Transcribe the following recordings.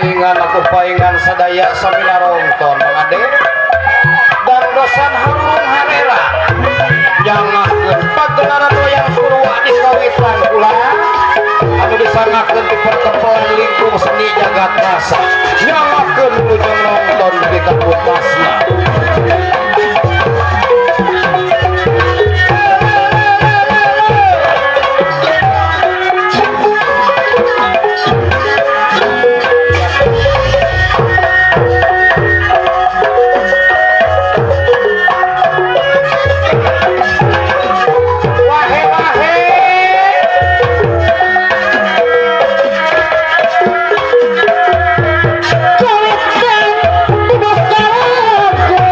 Paingan aku paingan sadaya sami narongton Mang Ade dangdosan harurung harera nyangakeun pagelaran wayang purwa di kawitan kula anu disangakeun di pertempuran lingkung seni jagat rasa nyangakeun wilujeng nonton di kapuntasna. Wahe wahe. Kulit tubuh karajo.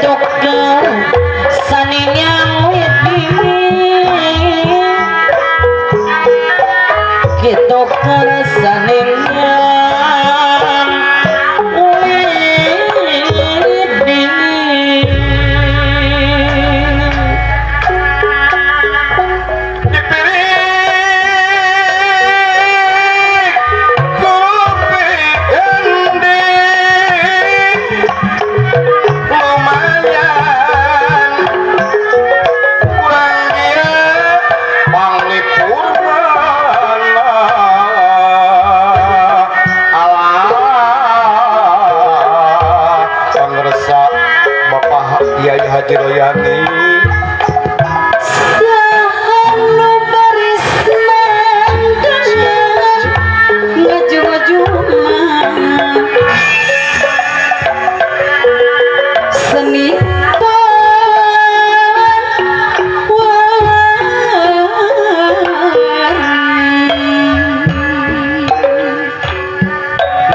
Kitu saninyang widi, kitu saninyang widi. Dipirik kopi endi lumayan kurang dia panglipur mana alah pangersa Bapak Kiai Haji Royani. Saha nu baris mandangan ngaju-ngaju seni wari.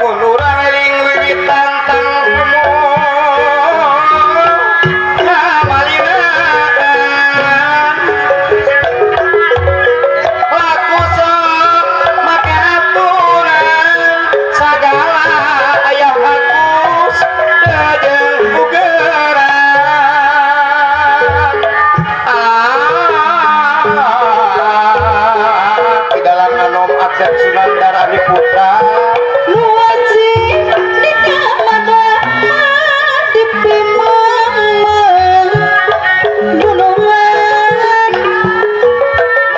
Mun urang eling wiwitan tangkemu kamalinaan laku sok make aturan sagala aya bagus jeung bugeran ah di dalam anom Atep Sunandar Adi Putra. Nu wajib didama dipimama gunungan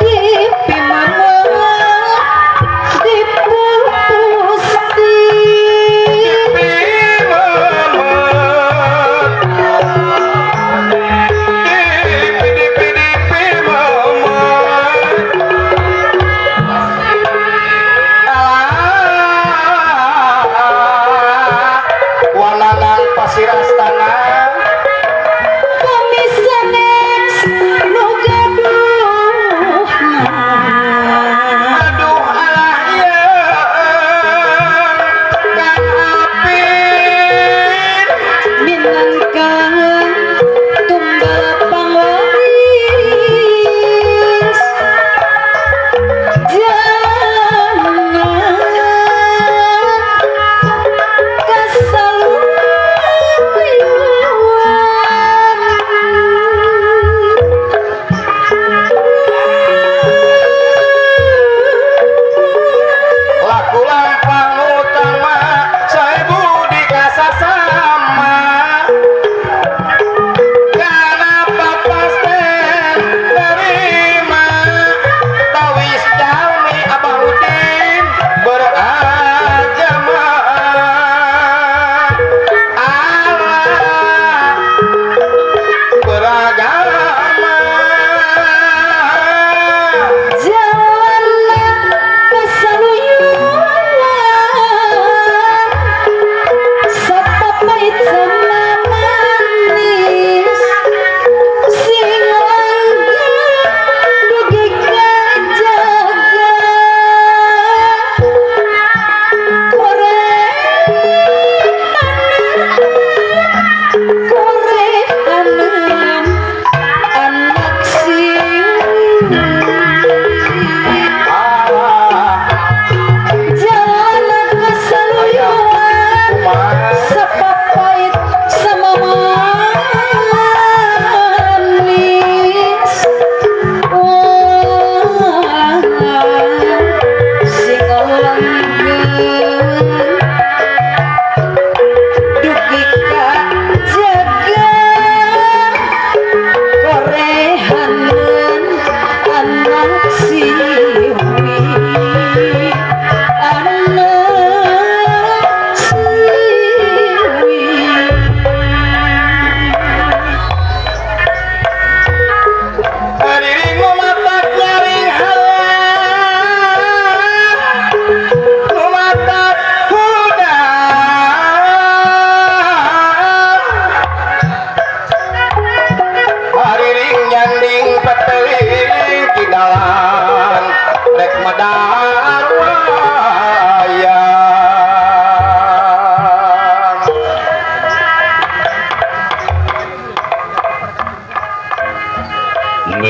dipimama dipupusti. Wananang pasir astana. Pamisanes nu gaduhna. Aduh alah ya kan apin minangka tumbal pangwaris jangan kasaluyun.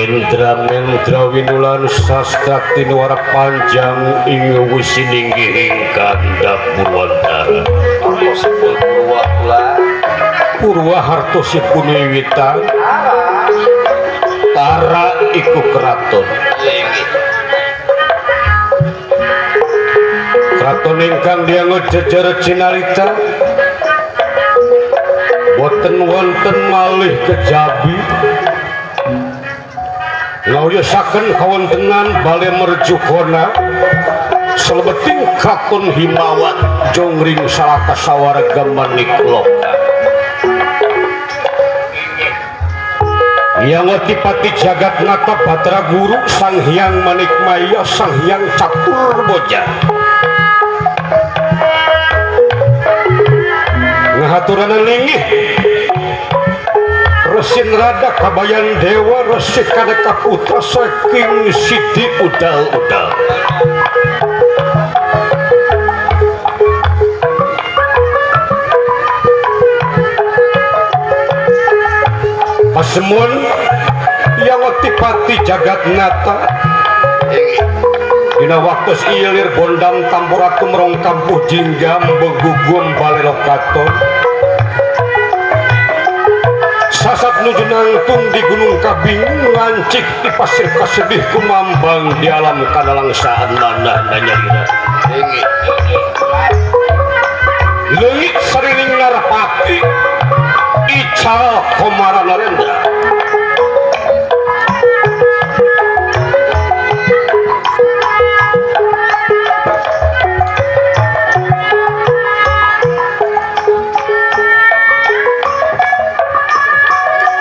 Mendra mendra winulan sastra tinuara panjang ing wisininggi ing kandhap Purwantara. Hartosipun Purwa kula. Purwa hartosipun wiwitan Tara iku keraton. Keraton ingkang dianggo jejer cinarita boten wonten malih kejabi ngawiyosaken kawontenan bale merjukona salebeting Kraton Himawat jongring salaka sawarga manikloka. Yang Otipati Jagatnata Batra Guru Sang Hyang Manikmaya Sang Hyang Catur Boja ngahaturanan linggih Resin Rada Kabayan Dewa Resi Kaneka Putra saking Sidi Udal-udal. Pasemon yang Otipati Jagatnata dina waktos ilir bondam tampuratum rong kampuh jinggam begugum balelokaton sasat nuju nangtung di gunung kabingung ngancik di pasir kasedih kumambang di alam kanalangsaan manah nanyalira leungit sarining narapati ical komara narendra.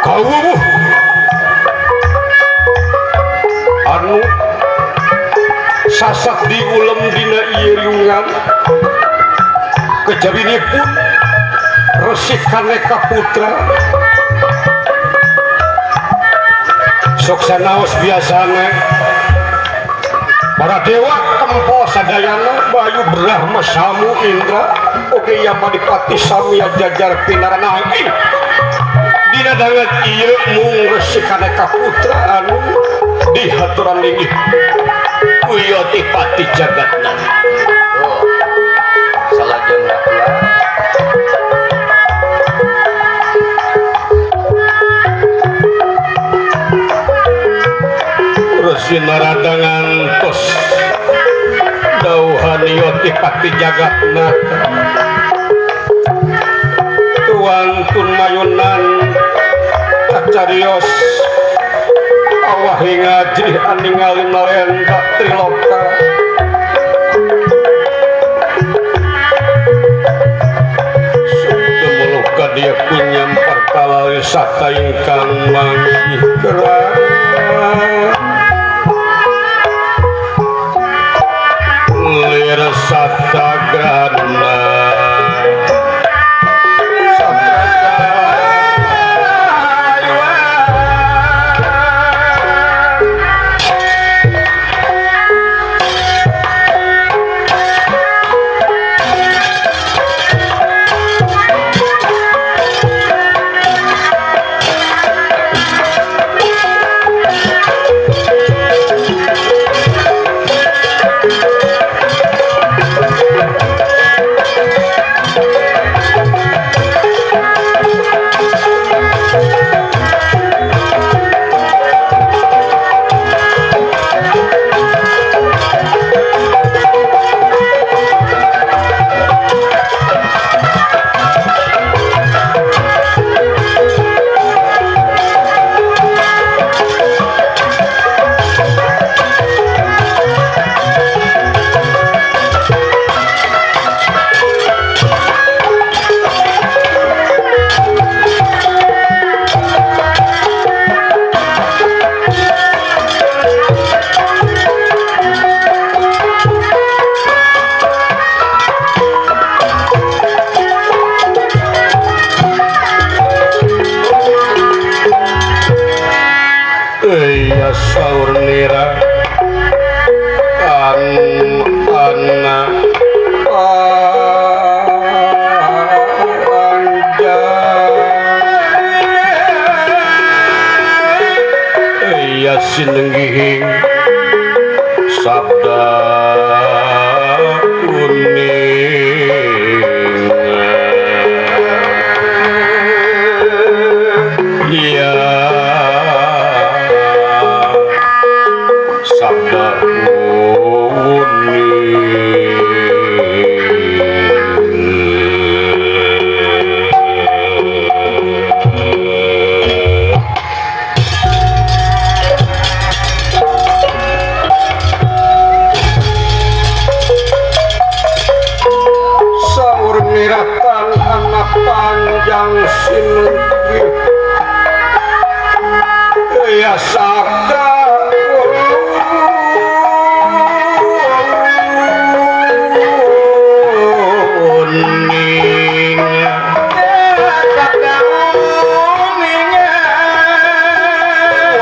Kawuh anu sasat diulem dina ieu riungan kejabinipun Resi Kaneka Putra sok sanaos biasane para dewa tempo sadayana Bayu Brahma Samu Indra oge Yamadipati Samya jajar pinarana dina danget ieu mung Resi Kaneka Putra anu dihaturan linggih Uyotipati Jagatna. Oh, salajengna kula Resi Narada ngantos dauhan Yotipati Jagatnata tuantun mayunan cacarios awahi ngajrih aningali narendra triloka sumuluka dia kunyampar kalalisata ingkang manggih gerah lir satagrana. Sinenggihing sabda kuning ya sabda kuning. Panjang sinenggih ya sabda kuning sabda kuning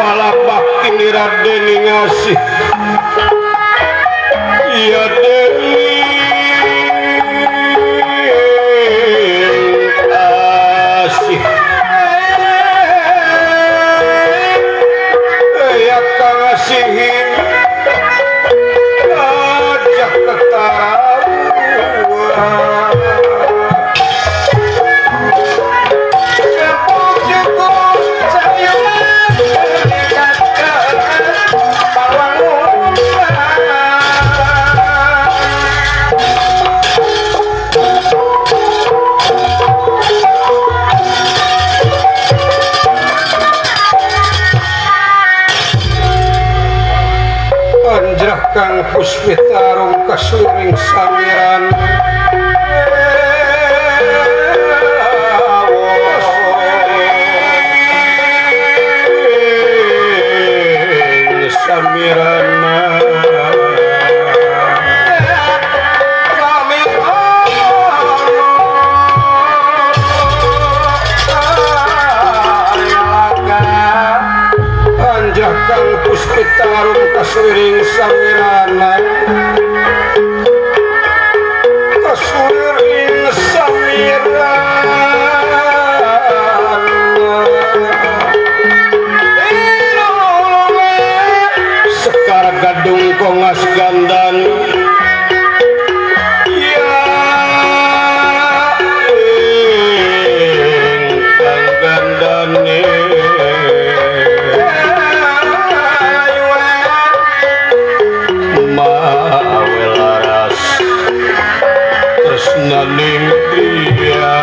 wala bakti raden ngasih ya dewi Kang Puspita kasuring samiran samiran anjah Kang Puspita kasuring samirana kasuring samirana sekar gadung kongas gandan ya ingkang gandane tresnaning dia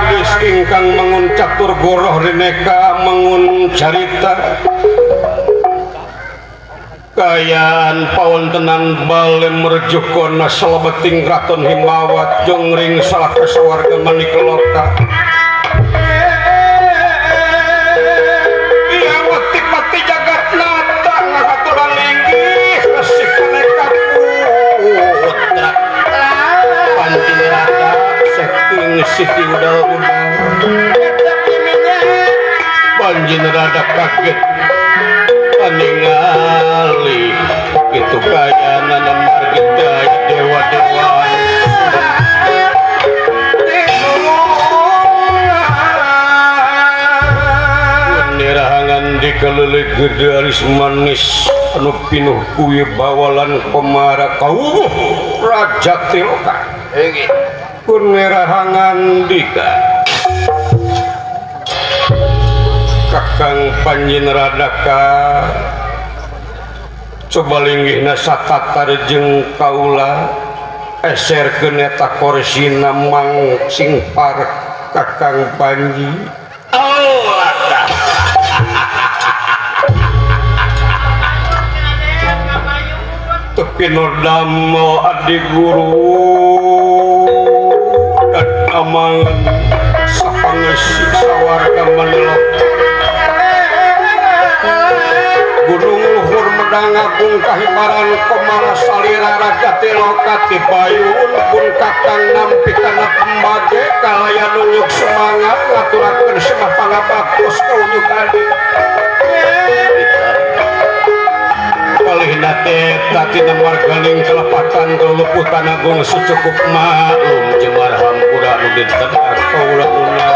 geus ingkang mangun catur goroh rineka mangun carita kayan pawontenan bale merjukona salebeting kraton Himawat jongring salaka sawarga manikloka iya mati-mati jagat nata ngaturan linggih resik kaneka putra pancinirata sekting siti udal-udal pancinirata kaget ningali itu kayanan margita dewa-dewa nirahangan dikelilik gede alis manis anu pinuh kuwi bawalan pemara kau raja Tiloka kunirahangan dika Kakang Panjinradaka coba linggihna satatar jeung kaula eserkeun eta korsina mang sing parek Kakang Panji. Oh latah. Tepi nordamo adi guru dan amangan sapangesi sawarga manelok Gunung luhur medang agung kahibaran komala salira raja Tiloka tibayun pun kakang nampi kana pembage kalaya nunjuk semangat ngaturakeun semah pangabaktos kaunyuk adi kalihna teh Eta tina marganing kelepatan keluputan agung secukup maklum jemar hampura nu ditedak kaula ulah.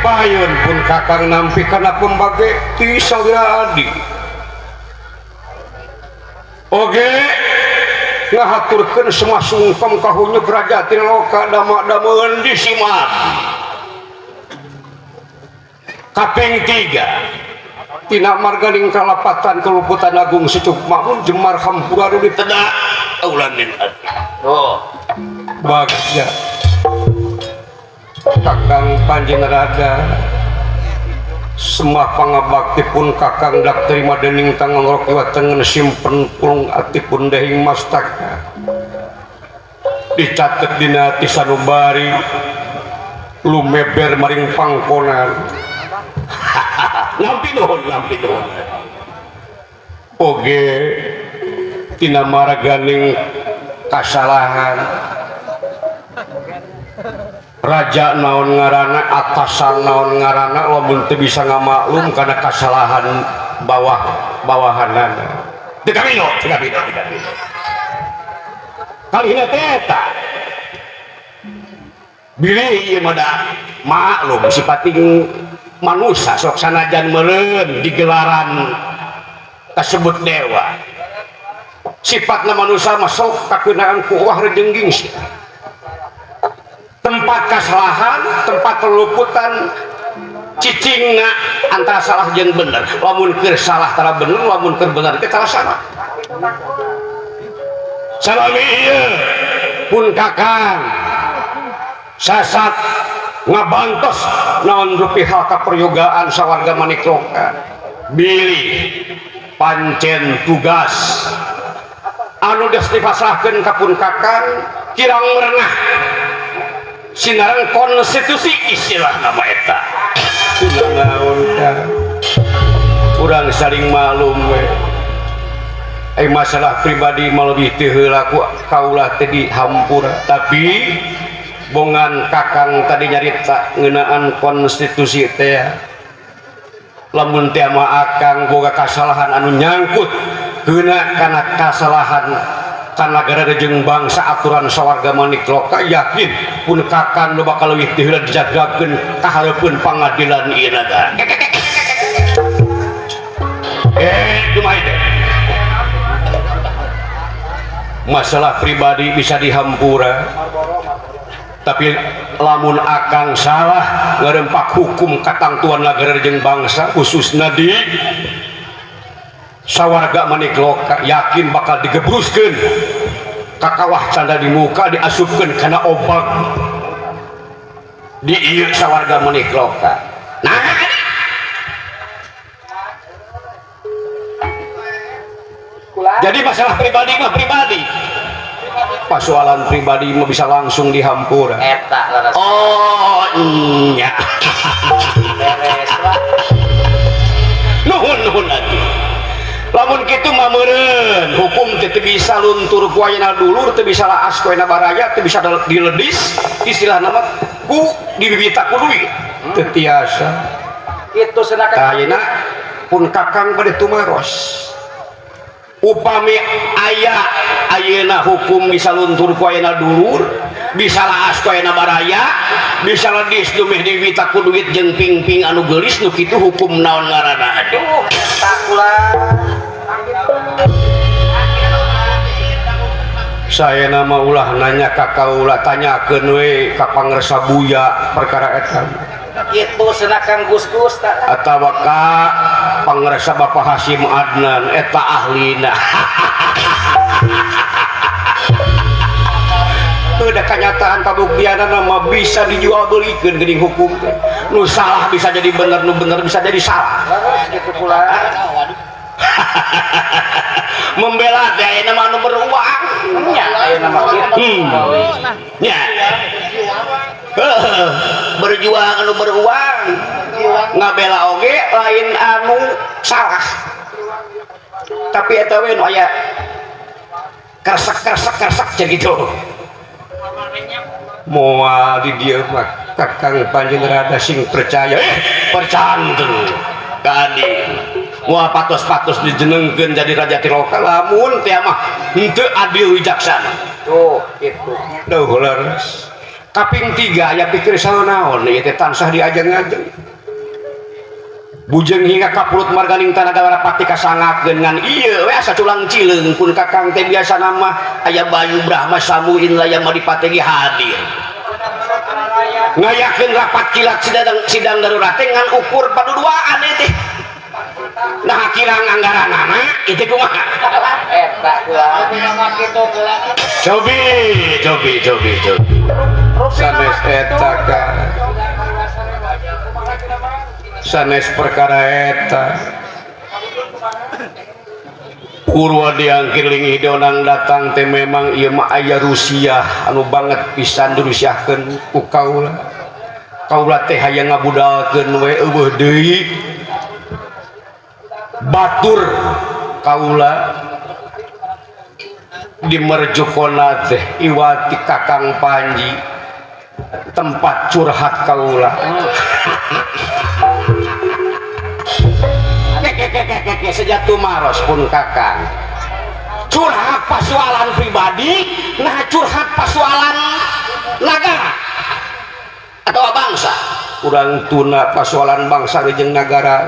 Payun pun kakang nampi kana pembage ti saudara adi. Oge ngahaturkeun semua sungkem kahunyuk raja Triloka dama-dameun di Simat. Kaping 3 tina marganing kalapatan keluputan agung secukup maklum jemar hampura nu ditedak kaulan din adi. Oh. Bagja kakang panjenengan rada semua pangabakti pun kakang dak terima dening tangan rok kiwa tengen simpen pulung atipun dehing mastaka dicatet dina ati sanubari lumeber maring pangkonan. Nampi nuhun, nampi nuhun. Oge tina marganing kasalahan raja naon ngarana atasan naon ngarana lamun teu bisa ngamaklum kana kasalahan bawah bawahanana teu kabino teu kabino teu kabino kalihna teh eta bilih ieu mah da maklum sipating manusa sok sanajan meureun digelaran kasebut dewa sifatna manusa mah sok kakeunaan ku uah rejeung gingsi. Tempat kesalahan, tempat keluputan cicingna antara salah jeung bener. Lamun keur salah tara bener, lamun keur bener teh tara salah. Salami ieu pun kakang sasat ngabantos naon rupi hal kaperyogaan sawarga manikloka. Bilih pancen tugas anu geus dipasrahkeun ka pun kakang kirang merenah sinareng konstitusi istilah nama eta. Naon ka urang saling maklum we. Ai masalah pribadi mah leuwih teu heula ku kaula teh dihampura, tapi bongan kakang tadi nyarita ngeunaan konstitusi teh lamun teh mah akang boga kasalahan anu nyangkut keuna kana kasalahan kana negara jeung bangsa aturan sawarga manikloka yakin pun kakang nu bakal leuwih teu heula dijagakeun ka hareupeun pangadilan ieu nagara. Kumaha teh? Masalah pribadi bisa dihampura, tapi lamun akang salah ngarempak hukum katangtuan nagara jeung bangsa khususna di sawarga manikloka yakin bakal digebruskeun ka kawah canda di muka diasupkeun kana obak di ieu sawarga manikloka. Nah, jadi masalah pribadi mah pribadi, persoalan pribadi mah bisa langsung dihampura. Eta leres. Oh nya. Beres lah. Nuhun nuhun atuh. Lamun kitu mah meureun hukum teh teu bisa luntur ku ayeuna dulur, teu bisa laas ku ayeuna baraya, teu bisa diledis, istilahna mah ku dibibita ku duit. Teu tiasa. Kitu cenah Tah ayeuna pun kakang bade tumaros. Upami aya ayeuna hukum bisa luntur ku ayeuna dulur, bisa laas ku ayeuna baraya, bisa ledis dumeh dibibita ku duit jeung ping-ping anu geulis nu kitu hukum naon ngaranna aduh. Eta kula. Saya nama ulah nanya ka kaula tanyakeun we ka pangersa buya perkara eta. Kitu cenah Kang Gus-gus ta. Atawa ka pangersa Bapak Hasyim Adnan eta ahlina. Udah kenyataan kabuktianna mah bisa dijual belikeun geuning hukum teh. Nu salah bisa jadi bener, nu bener bisa jadi salah. Leres kitu pula. Membela teh ayeuna mah anu beruang. Nya ayeuna mah kitu. Nya. Heuh, berjuang anu beruang. Ngabela oge lain anu salah. Tapi eta we nu aya kresek-kresek kresek jadi gitu. Moal di dieu mah. Kakang Panji rada sing percaya, percanten ka adi. Moal patos-patos dijenengkeun jadi raja Tiloka lamun teh mah henteu adil wijaksana. Tuh, gitu. Duh, leres. Kaping tiga aya pikir naon ieu teh tansah diajeng-ajeng. Bujeng hingga kapulut marganing tanaga rapati kasangakeun ngan ieu we asa culang cileung pun kakang teh biasa nama aya Bayu Brahma Samuin laya Madipati ge hadir. Ngayakeun rapat kilat sidang darurat teh ngan ukur paduduaan ieu teh. Nah kirang anggaranana itu kumaha? Eta kula. Cobi cobi cobi cobi. Sanes eta ka. Sanes perkara eta. Purwa diangkir lingih dionang datang teh memang ieu mah aya Rusia anu banget pisan dirusiahkeun ku kaula. Kaula teh hayang ngabudalkeun we eueuh deui. Batur kaula di Merjukona teh iwati Kakang Panji tempat curhat kaula. Kekekekeke sejak tumaros pun Kakang curhat pasualan pribadi, nah curhat pasualan nagara atau bangsa. Urang tuna pasualan bangsa jeung nagara.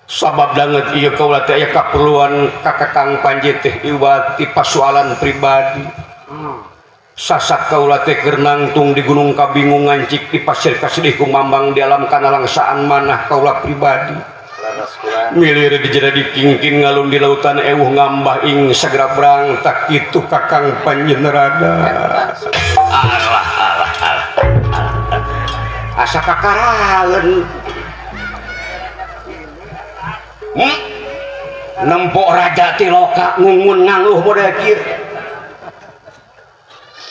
Sabab danget ieu kaula teh aya kaperluan ka Kakang Panji teh iwati pasualan pribadi. Sasak kaula teh keur nangtung di gunung kabingungan cik di pasir kasedih kumambang di alam kanalangsaan manah kaula pribadi. Milir di jera dikingkin ngalun di lautan ewuh ngambah ing segera berangtak kitu Kakang Panji nerada. Alah alah alah. Asa kakaraeun. Nempok raja Tiloka ngungun nganguh model kieu.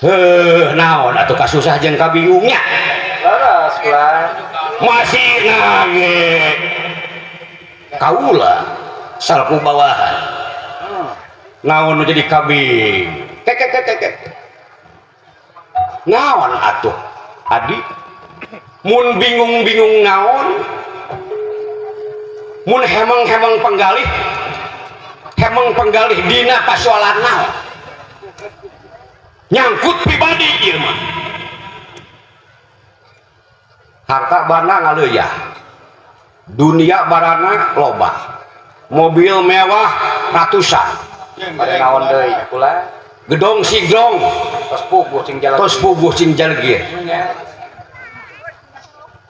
Heuh, naon atuh kasusah jeung kabingungnya. Leres kula. Masih nage. Kaula salku bawahan. Naon nu jadi kabing? Kek. Naon atuh? Adi mun bingung-bingung naon? Mun hemeng-hemeng penggalih, hemeng penggalih dina pasualan naon? Nyangkut pribadi ieu mah. Harta bana ngaleuyah, dunia barana loba, mobil mewah ratusan, Bade naon deui kula? Gedong sigrong, tos puguh cing jalan. Tos puguh cing jalgir.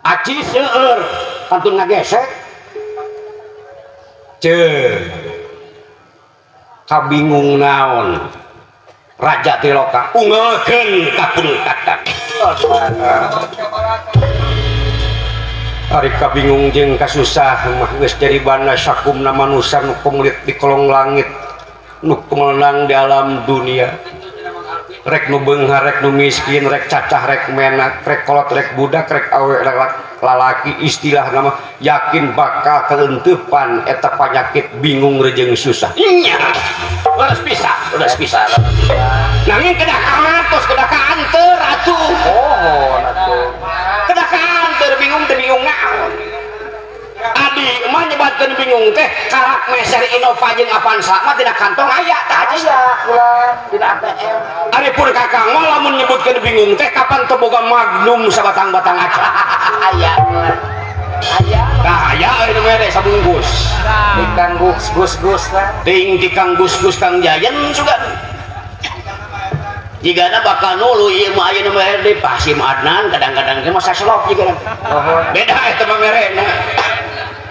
Aci seueur kantun ngagesek. Ceu kabingung naon Raja Tiloka ungeulkeun ka pun kakang. Ari kabingung jeung kasusah mah geus jadi bana sakumna manusa nu kumulit di kolong langit nu kumeunang di alam dunia. Rek nu beunghar, rek nu miskin, rek cacah, rek menak, rek kolot, rek budak, rek awe, rek lalaki, istilah nama yakin bakal kelentepan eta panyakit bingung rejeng susah. Nya, leres pisah, leres pisah. Nanging kedah kaantos, kedah kaanteur atuh. Oh, atuh. Kedah kaanteur bingung teh bingung naon. Adi mah nyebatkeun bingung teh karak meser Innova jeung Avanza mah dina kantong aya tah aya kula dina ATM. Ari pun kakang mah lamun nyebutkeun bingung teh kapan teu boga Magnum sabatang-batang aja. Aya kula. Aya. Tah aya euy nu mere sabungkus. Tikang gus-gus lah. Ting tikang gus-gus Kang Jayan sugan. Jigana bakal nulu ieu mah aya nu mere deui Pasim Adnan kadang-kadang teh masa selop jigana. Beda eta mah merena.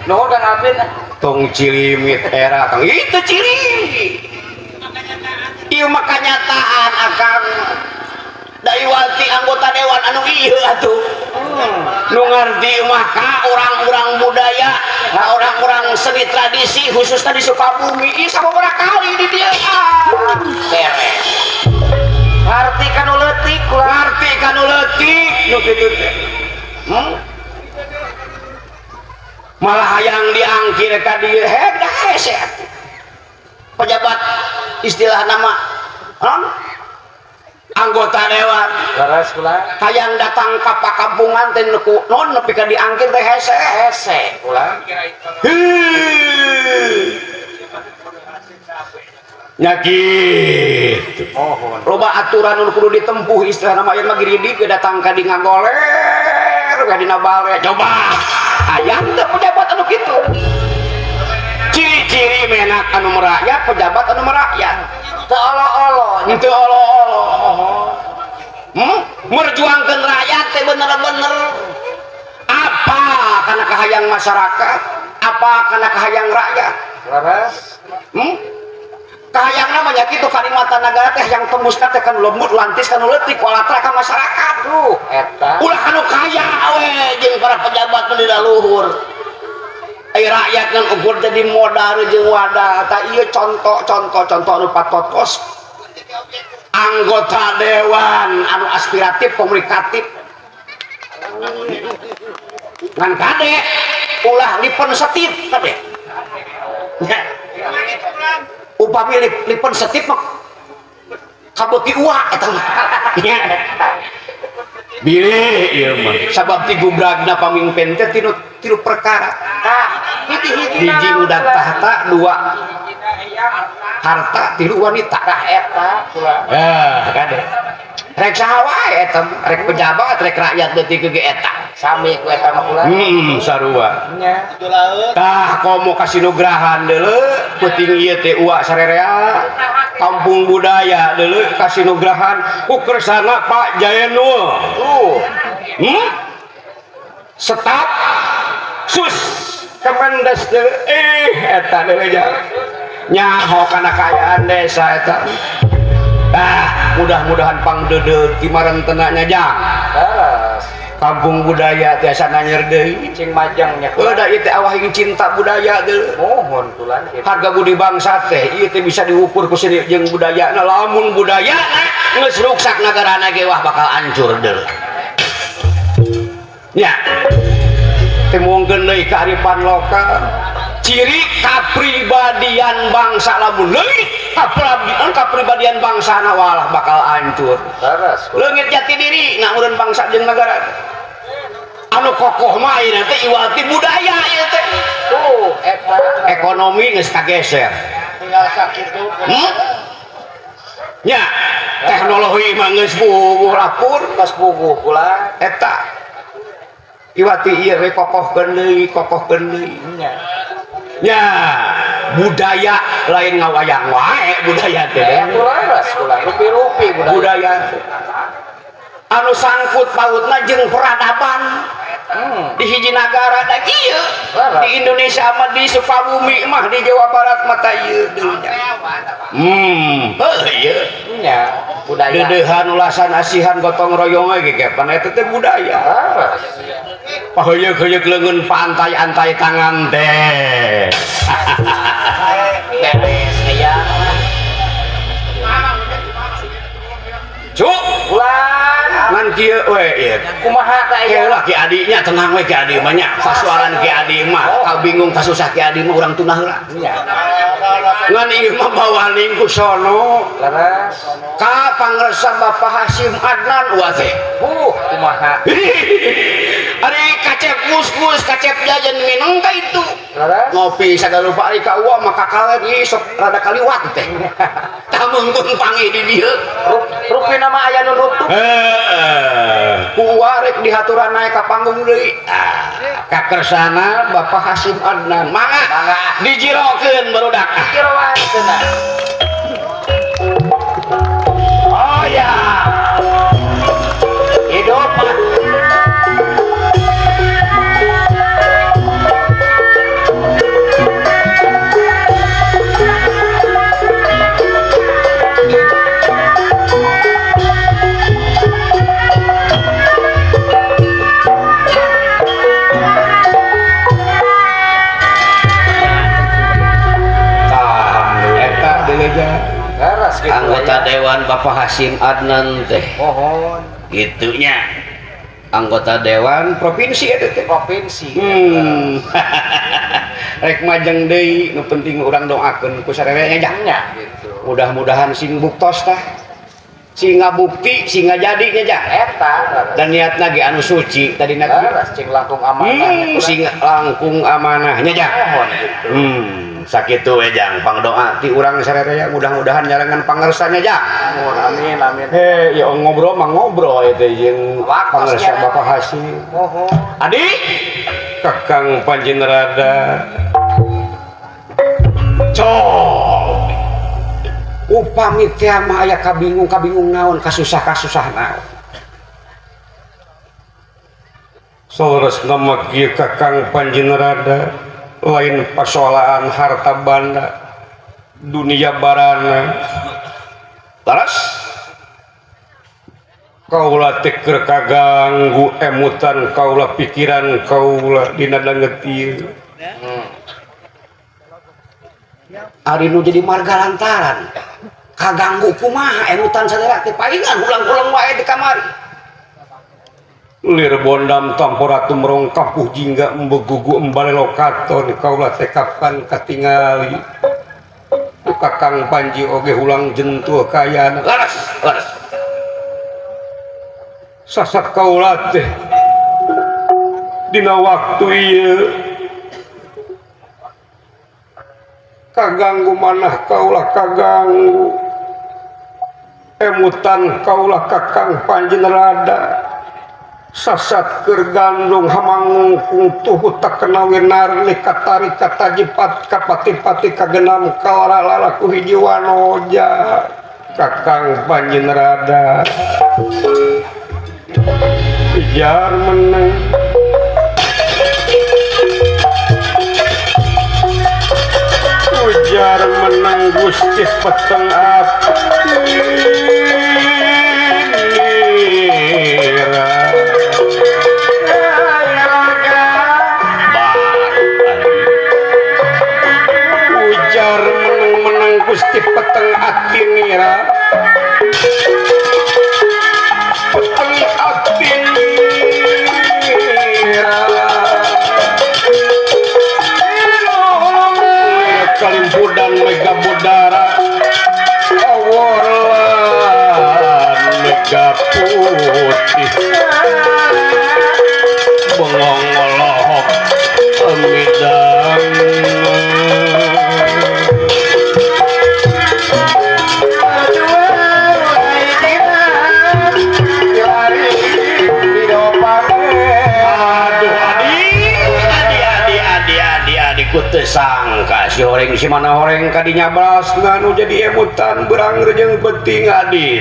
Nuhun Kang Alvin. Tong cilimit era Kang itu ciri. Ieu mah kanyataan akang daiwati anggota dewan anu ieu atuh. Nu ngarti mah ka orang-orang budaya, ka orang-orang seni tradisi khususna di Sukabumi ieu sababaraha kali di dieu. Beres. Ngarti kanu leutik kula. Ngarti kanu leutik nu kitu teh. Malah hayang diangkir ka dieu heh hese. Pejabat istilah nama non Anggota dewan Leres kula. Hayang datang ka pakampungan teh nu ku non nepi ka diangkir teh hese. Hese kula. Heuh. Nya kitu. Mohon. Loba aturan nu kudu ditempuh istilahna mah ieu mah giridig we datang ka di ngagoler ka dina bale. Coba aya teu pejabat anu kitu. Ciri-ciri menak anu merakyat, pejabat anu merakyat. Teu olo-olo. Teu olo-olo. Merjuangkeun rakyat teh bener-bener. Apa kana kahayang masyarakat? Apa kana kahayang rakyat? Leres. Kahayangna mah nya kitu kalimatan nagara teh yang tembusna teh kan lembut lantis kan leutik walatra ka masyarakat. Duh, eta. Ulah anu kaya we jeung para pejabat nu dina luhur. Ai rakyat ngan ukur jadi modal jeung wadah. Tah ieu contoh-contoh contoh anu patotos. Anggota dewan anu aspiratif komunikatif. Ngan kade ulah lipen setip kade. Nya. Upami lipen setip mah kabeuki uak eta mah. Nya. Bilih ieu mah sabab ti gubragna pamingpen teh tilu perkara. Tah, hiji-hiji Hiji udah tahta, dua harta, tilu wanita. Tah eta kula. Kade. Rek saha wae eta, rek pejabat, rek rakyat leutik ge eta. Sami ku eta mah kula. Sarua. Nya. Tah komo kasinugrahan deuleu peuting ieu teh uak sarerea kampung budaya deuleu kasinugrahan ku kersana Pak Jaenul. Tuh. Staf sus Kemendes deuleu eta deuleu nya. Nyaho kana kaayaan desa eta. Ah, mudah-mudahan pangdeudeuh ti marentena nya jang. Leres. Kampung budaya tiasa nanyer deui. Cing majeng nya kula. Heuh da ieu teh awah ingin cinta budaya deuleu. Mohon kula kitu. Harga budi bangsa teh ieu teh bisa diukur ku seni jeung budayana. Lamun budayana geus ruksak nagarana ge wah bakal hancur deuleu. Nya. Teu deui kearifan lokal. Ciri kapribadian bangsa lamun leungit kapribadian bangsana walah bakal hancur. Leres kula. Leungit jati diri ngaureun bangsa jeung nagara. Anu kokoh mah ieu teh iwal ti budaya ieu teh. Tuh, eta. Ekonomi geus kageser. Tinggal sakitu. Nya, teknologi mah geus puguh lapur, Geus puguh kula. Eta. Iwati ieu we kokohkeun deui, kokohkeun deui. Nya. Nya, budaya lain ngawayang wae budaya teh. Leres kula, rupi-rupi budaya. Budaya teh. Anu sangkut pautna jeung peradaban. Di hiji nagara da ieu. Di Indonesia mah di Sukabumi mah di Jawa Barat mah tah ieu deui nya. Heuh ieu. Nya, budaya. Deudeuhan ulasan asihan gotong royong ge kepan eta teh budaya. Leres. Paheuyeuk-heuyeuk leungeun pantai-antai tangan teh. Beres aya. Cuk, Ulan. Ngan kieu we ieu. Kumaha tah ieu? Lah ki adinya tenang we ki adi mah nya. Kasuaran ki adi mah, ka bingung kasusah ki adi mah urang tunah heula. Nya. Ngan ieu mah bawaning ku sono. Leres. Ka pangresa Bapak Hasyim Adnan wa teh. Kumaha? Ari kacep gus-gus, kacep jajan minum ka itu. Leres. Ngopi sagala rupa ari ka uwa maka kalen ieu sok rada kaliwat teh. Tameungkeun panggih di dieu. Rupina mah aya nu nutup. Heeh. Ku uwa rek dihaturan naik ka panggung deui. Ah, kakersana Bapak Hasyim Adnan. Mangga. Mangga. Dijirokeun barudak. Dijiroan cenah. Oh ya. Hidup mah. Anggota Dewan Bapak Hasyim Adnan teh. Mohon. Gitunya. Anggota Dewan Provinsi eta teh. Provinsi. Rek majeng deui nu penting urang doakeun ku sarerenya nya. Nya gitu. Mudah-mudahan sing buktos tah. Sing ngabukti, sing ngajadi nya jang. Eta Dan niat lagi anu suci tadi nak leres cing langkung amanah. Sing langkung amanahnya jang. Mohon gitu. Sakitu we jang pangdoa ti urang sararea mudah-mudahan nyarengan pangersanya jang. Mohon amin amin. Heh, ya ngobrol mah ngobrol eta jeung Waktos pangersa nya. Bapak Hasim. Mohon. Adik, Kakang Panjenrada. Cok. Upami teh mah aya kabingung-kabingung naon, kasusah-kasusah naon. Saleresna mah kieu Kakang Panjenrada, lain pasoalan harta banda, dunia barana. Laras kaula teh keur kaganggu emutan kaula pikiran kaula dina danget ieu. Ari nu jadi marga lantaran kaganggu kumaha emutan sadaya teh palingan ulang-ulang wae di kamari. Lir bondam tampora tumrong kampuh jingga embegugu embale lokaton kaula teh kapan katingali. Ku Kakang Panji oge hulang jentuh kayana. Laras, laras. Sasat kaula teh dina waktu ieu kaganggu manah kaula kaganggu emutan kaula Kakang Panjenrada sasat keur gandung hamangungkung tuhu tak kena winarni katari katajipat kapati-pati kagenam kalara-lara ku hiji wanoja Kakang Panjenrada ijar meneng ujar menang Gusti peteng api nira. Ujar menang-menang Gusti peteng ati nira, peteng ati nira. Kalimpudan mega budara aworlan mega putih bengong ngolohok emidang. Aduh adi adi adi adi adi ku teu sangka si horeng si mana horeng kadinya balasna nu jadi emutan berang rejeung penting adi.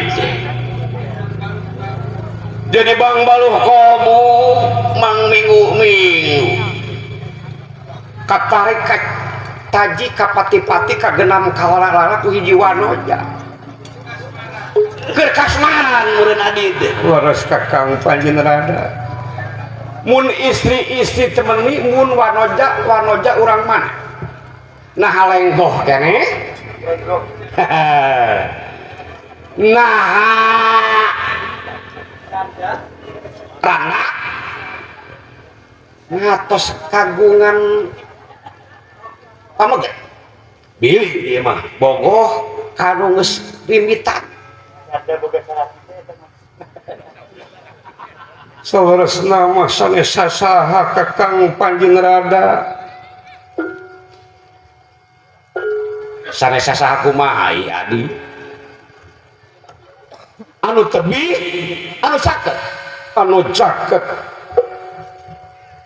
Jadi bang baluh komo mang minggu minggu katarik ka taji kapati-pati kagenam kalara-lara ku hiji wanoja keur kasmaran meureun adi teh. Leres Kakang Panjenrada mun istri-istri temeni mun wanoja wanoja urang mana nah lenggoh keneh nah rana ngatos kagungan pameget bilih ieu mah bogoh kanu geus limitan. Saleresna mah sanes sasaha Kakang Panjenrada sanes sasaha kumaha ieu adi anu tebih anu caket anu caket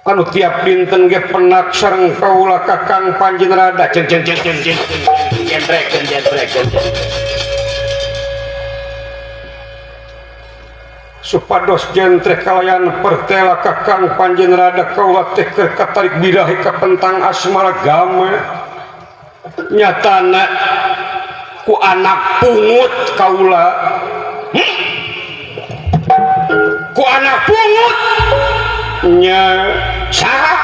anu tiap dinten ge penak sareng kaula Kakang Panjenrada ceng ceng ceng ceng ceng jentrek jentrek jentrek supados jentrek kalayan pertela Kakang Panjenrada kaula teh keur katarik birahi kapentang asmara gama nyatana ku anak pungut kaula. Ku anak pungut nya saha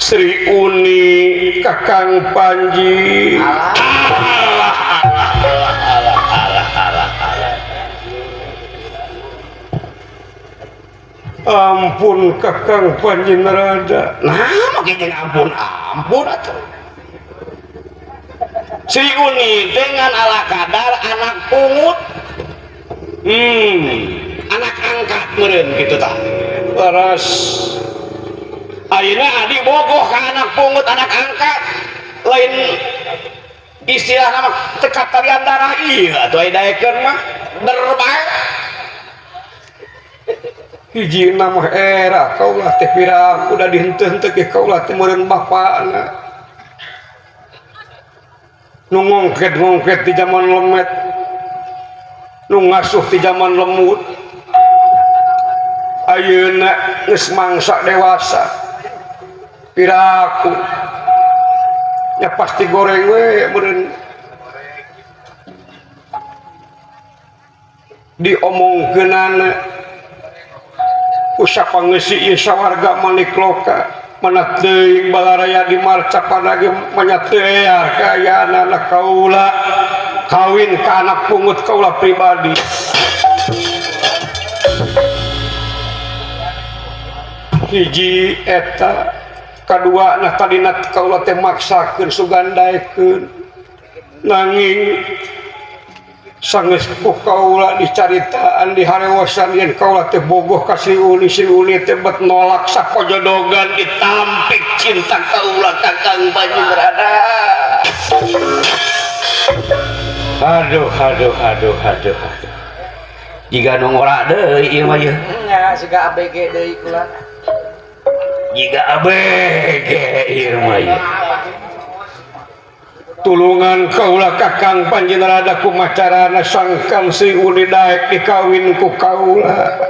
Sri Uni Kakang Panji. Alah alah alah alah alah alah alah. Ampun Kakang Panjenrada. Nah make jeung ampun ampun atuh. Sri Uni dengan ala kadar anak pungut. Anak angkat meureun kitu tah. Leres. Ayeuna adi bogoh ka anak pungut anak angkat. Lain istilah nama teka talian darah ieu atuh aya daekeun mah der bae. Hiji nama era kaulah teh pira udah dihenteu-henteu ge kaulah teh meureun bapana. Nu ngongket-ngongket di zaman lemet. Nu ngasuh di zaman lemut. Ayeuna geus mangsa dewasa. Piraku ya pasti goreng we meureun. Diomongkeunana ku sapangeusi ieu sawarga Manikloka mana teuing balaraya di marcapada ge manya teu kaayaan kaula kawin ka anak pungut kaula pribadi. Hiji eta kadua nah tadina kaula teh maksakeun sugan daekeun nanging sanggeus ku kaula dicaritaan diharewosan yen kaula teh bogoh ka Sri Uli, Sri Uli teh bet nolak sapojodogan ditampik cinta kaula ka Kang Panji Rada. Aduh aduh aduh aduh aduh. Jiga nu ngora deui ieu mah ieu. Nya siga ABG deui kula. Jiga ABG ieu mah ieu. Tulungan kaula ka Kang Panji Rada kumacarana sangkan Sri Uli daek dikawin ku kaula.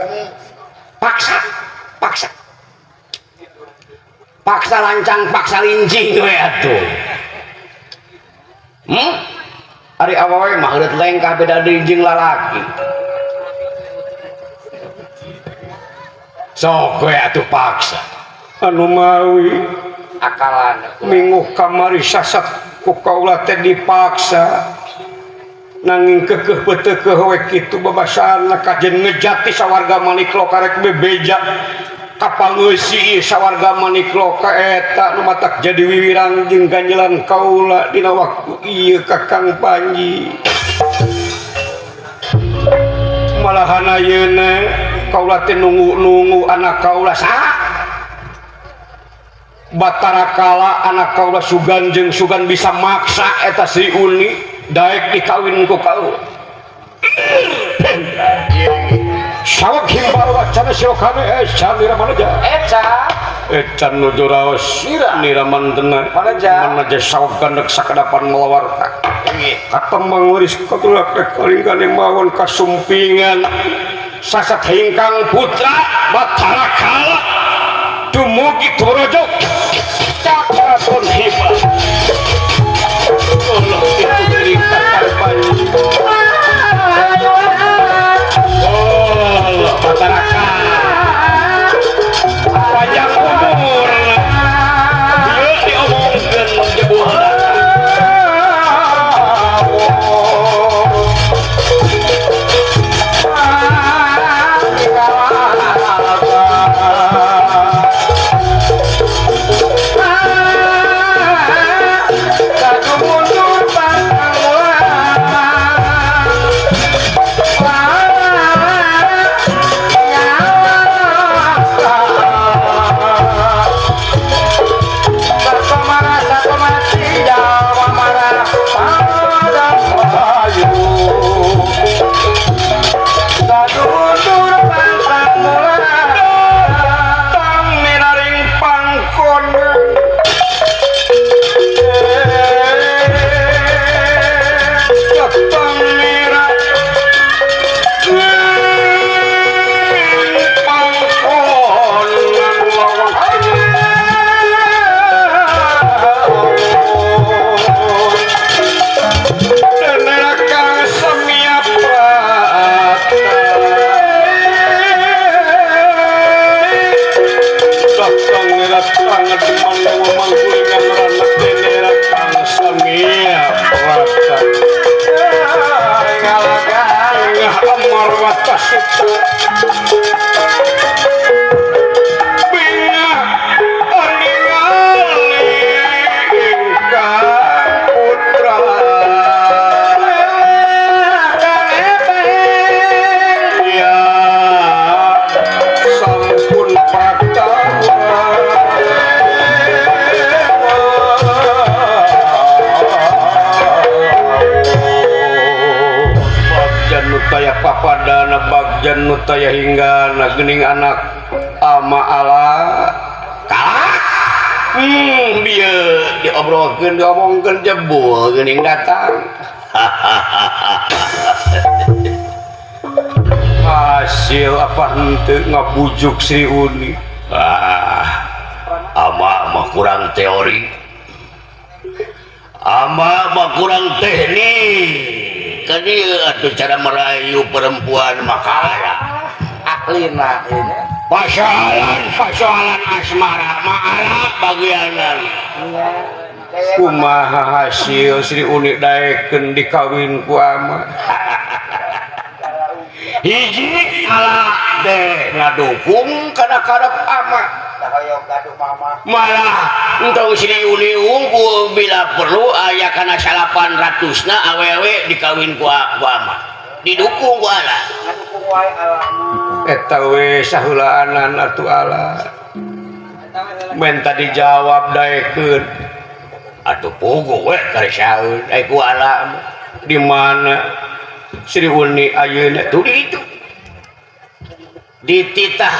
Paksa, paksa. Paksa lancang, paksa lincing we atuh. Ari awewe mah heureut lengkah beda deui jeung lalaki. Sok we atuh paksa. Anu mawi akalan minggu kamari sasat ku kaula teh dipaksa nanging kekeuh peuteukeuh we kitu babasana kajen ngejati sawarga Manikloka rek bebeja ka pangeusi sawarga Manikloka eta nu matak jadi wiwirang jeung ganjelan kaula dina waktu ieu ka Kang Panji. Malahan ayeuna kaula teh nunggu-nunggu anak kaula saha Batara Kala anak kaula sugan jeung sugan bisa maksa eta Sri Uli daek dikawin ku kaula. Sawak himbau wacana silokane ecan nira manaja. Eca. Ecan nuju raos Nira. nira mantena. Manaja. Manaja sawak gandek sakadapan melawarta. Katembang waris katulak kalingkane mawon kasumpingan sasat hingkang putra Batara Kala dumugi Torojo Keraton Hibah. Allah itu dari Kakang Panji. Allah Batara Kala panjang umur ieu diomongkeun jebul. Papadana bagjan nu taya hinggana geuning anak ama ala kalah. Bieu diobrolkeun diomongkeun jebul geuning datang. Hasil apa henteu ngabujuk Sri Uni. Ah, ama mah kurang teori, ama mah kurang teknik. Ka dieu atuh cara merayu perempuan maka ahlina ini. Persoalan asmara mah ala bagianan. Kumaha hasil Sri Uni daekeun dikawin ku ama. Hiji ala deh ngadukung kana karep ama. Malah entong Sri Uni unggul bila perlu aya kana 800 na awewe dikawin ku ama. Didukung ku ala. Ngadukung wae ala. Eta we saheulaanan atuh ala. Menta dijawab daekeun. Atuh puguh we karesaeun ai ku ala. Di mana Sri Uni ayeuna tuh di itu. Dititah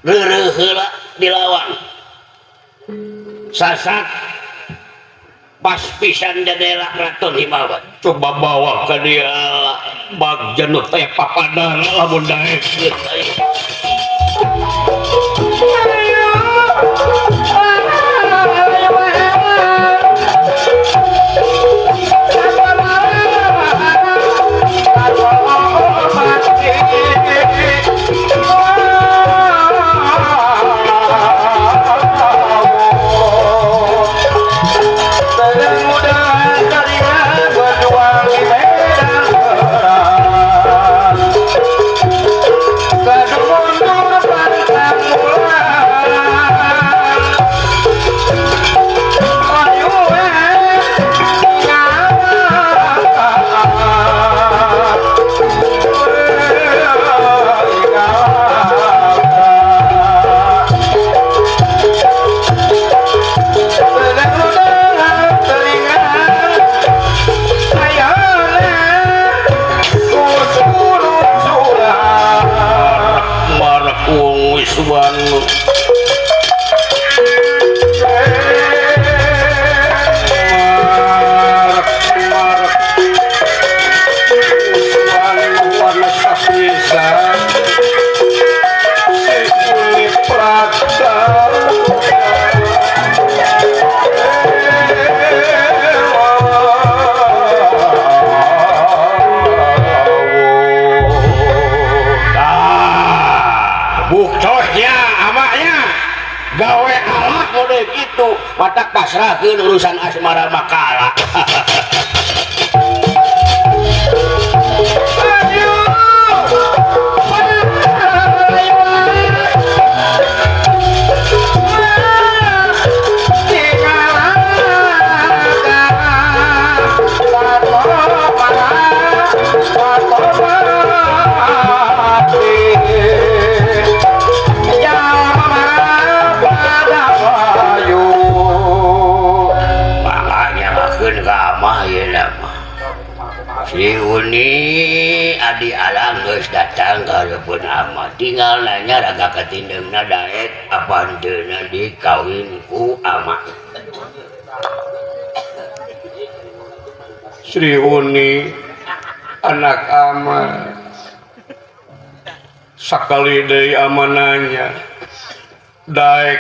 reureuh heula dilawan. Sasak pas pisan jadela Raton Himawan. Coba bawa ka dia bagja nu teh papadana lamun daekeun. Matak pasrahkeun urusan asmara makala. Si Uni adi alang geus datang ka hareupeun ama, tinggal nanya raga katindeungna daek apa henteuna dikawin ku ama. Sri Uni anak ama sakali deui ama nanya daek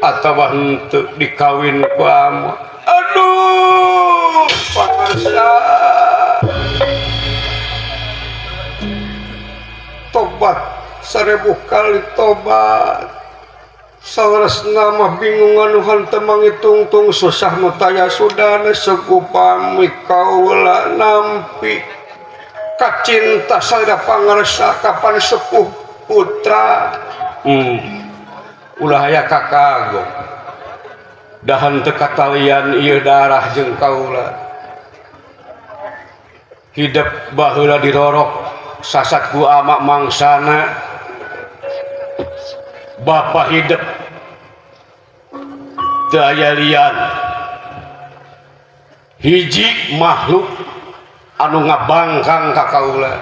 atawa henteu dikawin ku ama. Aduh, pangarsa. Tobat 1000 kali tobat. Saleresna mah bingung anuhan teu mangitungtung susah nu taya sudana segupami kaula nampi kacinta sada pangarsa kapan sepuh putra. Ulah aya kakagong dahan teu katalian ieu darah jeung kaula. Hidup baheula dirorok sasat ku ama mangsana, bapa hidup teu aya lian. Hiji makhluk Anu ngabangkang ka kaula.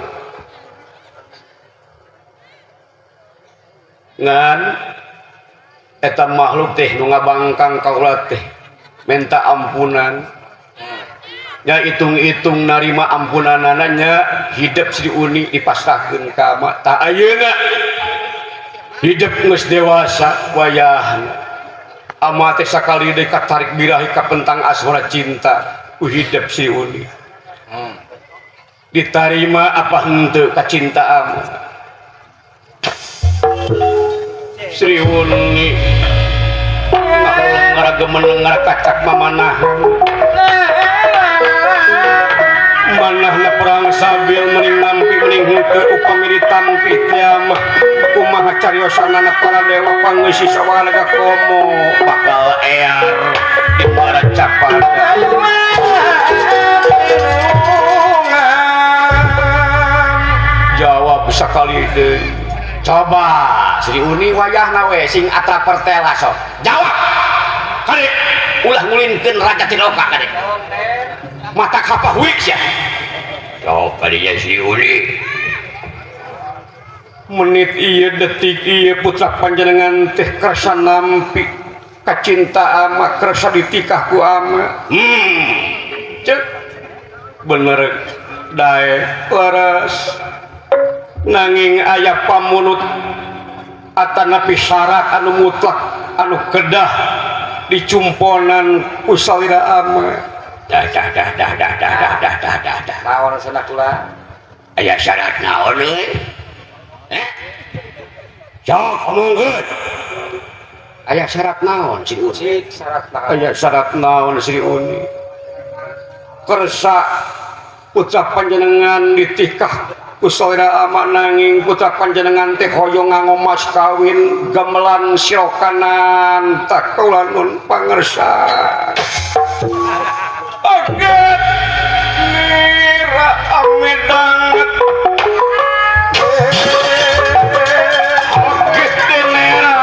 Ngan eta makhluk teh nu ngabangkang kaula teh minta ampunan. Nya hitung-hitung narima ampunanana nya hidup Sri Uni dipasrahkeun ka ama. Tah ayeuna hidup geus dewasa wayahna. Ama teh sakali deui katarik birahi ka pentang asmara cinta ku hidup Sri Uni. Ditarima apa henteu kacinta ama? Sri Uni ngaragemen ngarakacak mamanah. Manahna perang sabil mending nampi mending henteu upami ditampi teh mah kumaha cariosanana para dewa pangeusi sawalaga komo bakal ear di muara capada. Jawab sakali deui. Coba Sri Uni wayahna we sing atra pertela sok. Jawab. Kade ulah ngulinkeun raja Tiloka kade. Mata kapahuik sia. Sok kadinya Sri Uni. Menit ieu detik ieu putra panjenengan teh kersa nampi kacinta ama kersa ditikah ku ama. Cek bener dae leres. Nanging aya pamunut atanapi syarat anu mutlak anu kedah dicumponan ku salira ama. Dah dah dah dah dah dah dah dah dah dah dah. Naon cenah kula? Aya syarat naon euy? Sok omongkeun. Aya syarat naon Sri Uni? Cik syarat naon? Aya syarat naon Sri Uni? Kersa putra panjenengan ditikah ku salira ama nanging putra panjenengan teh hoyong nganggo mas kawin gamelan sirokanan tak kaula nun pangersa. Aget nira amedanget. Aget nira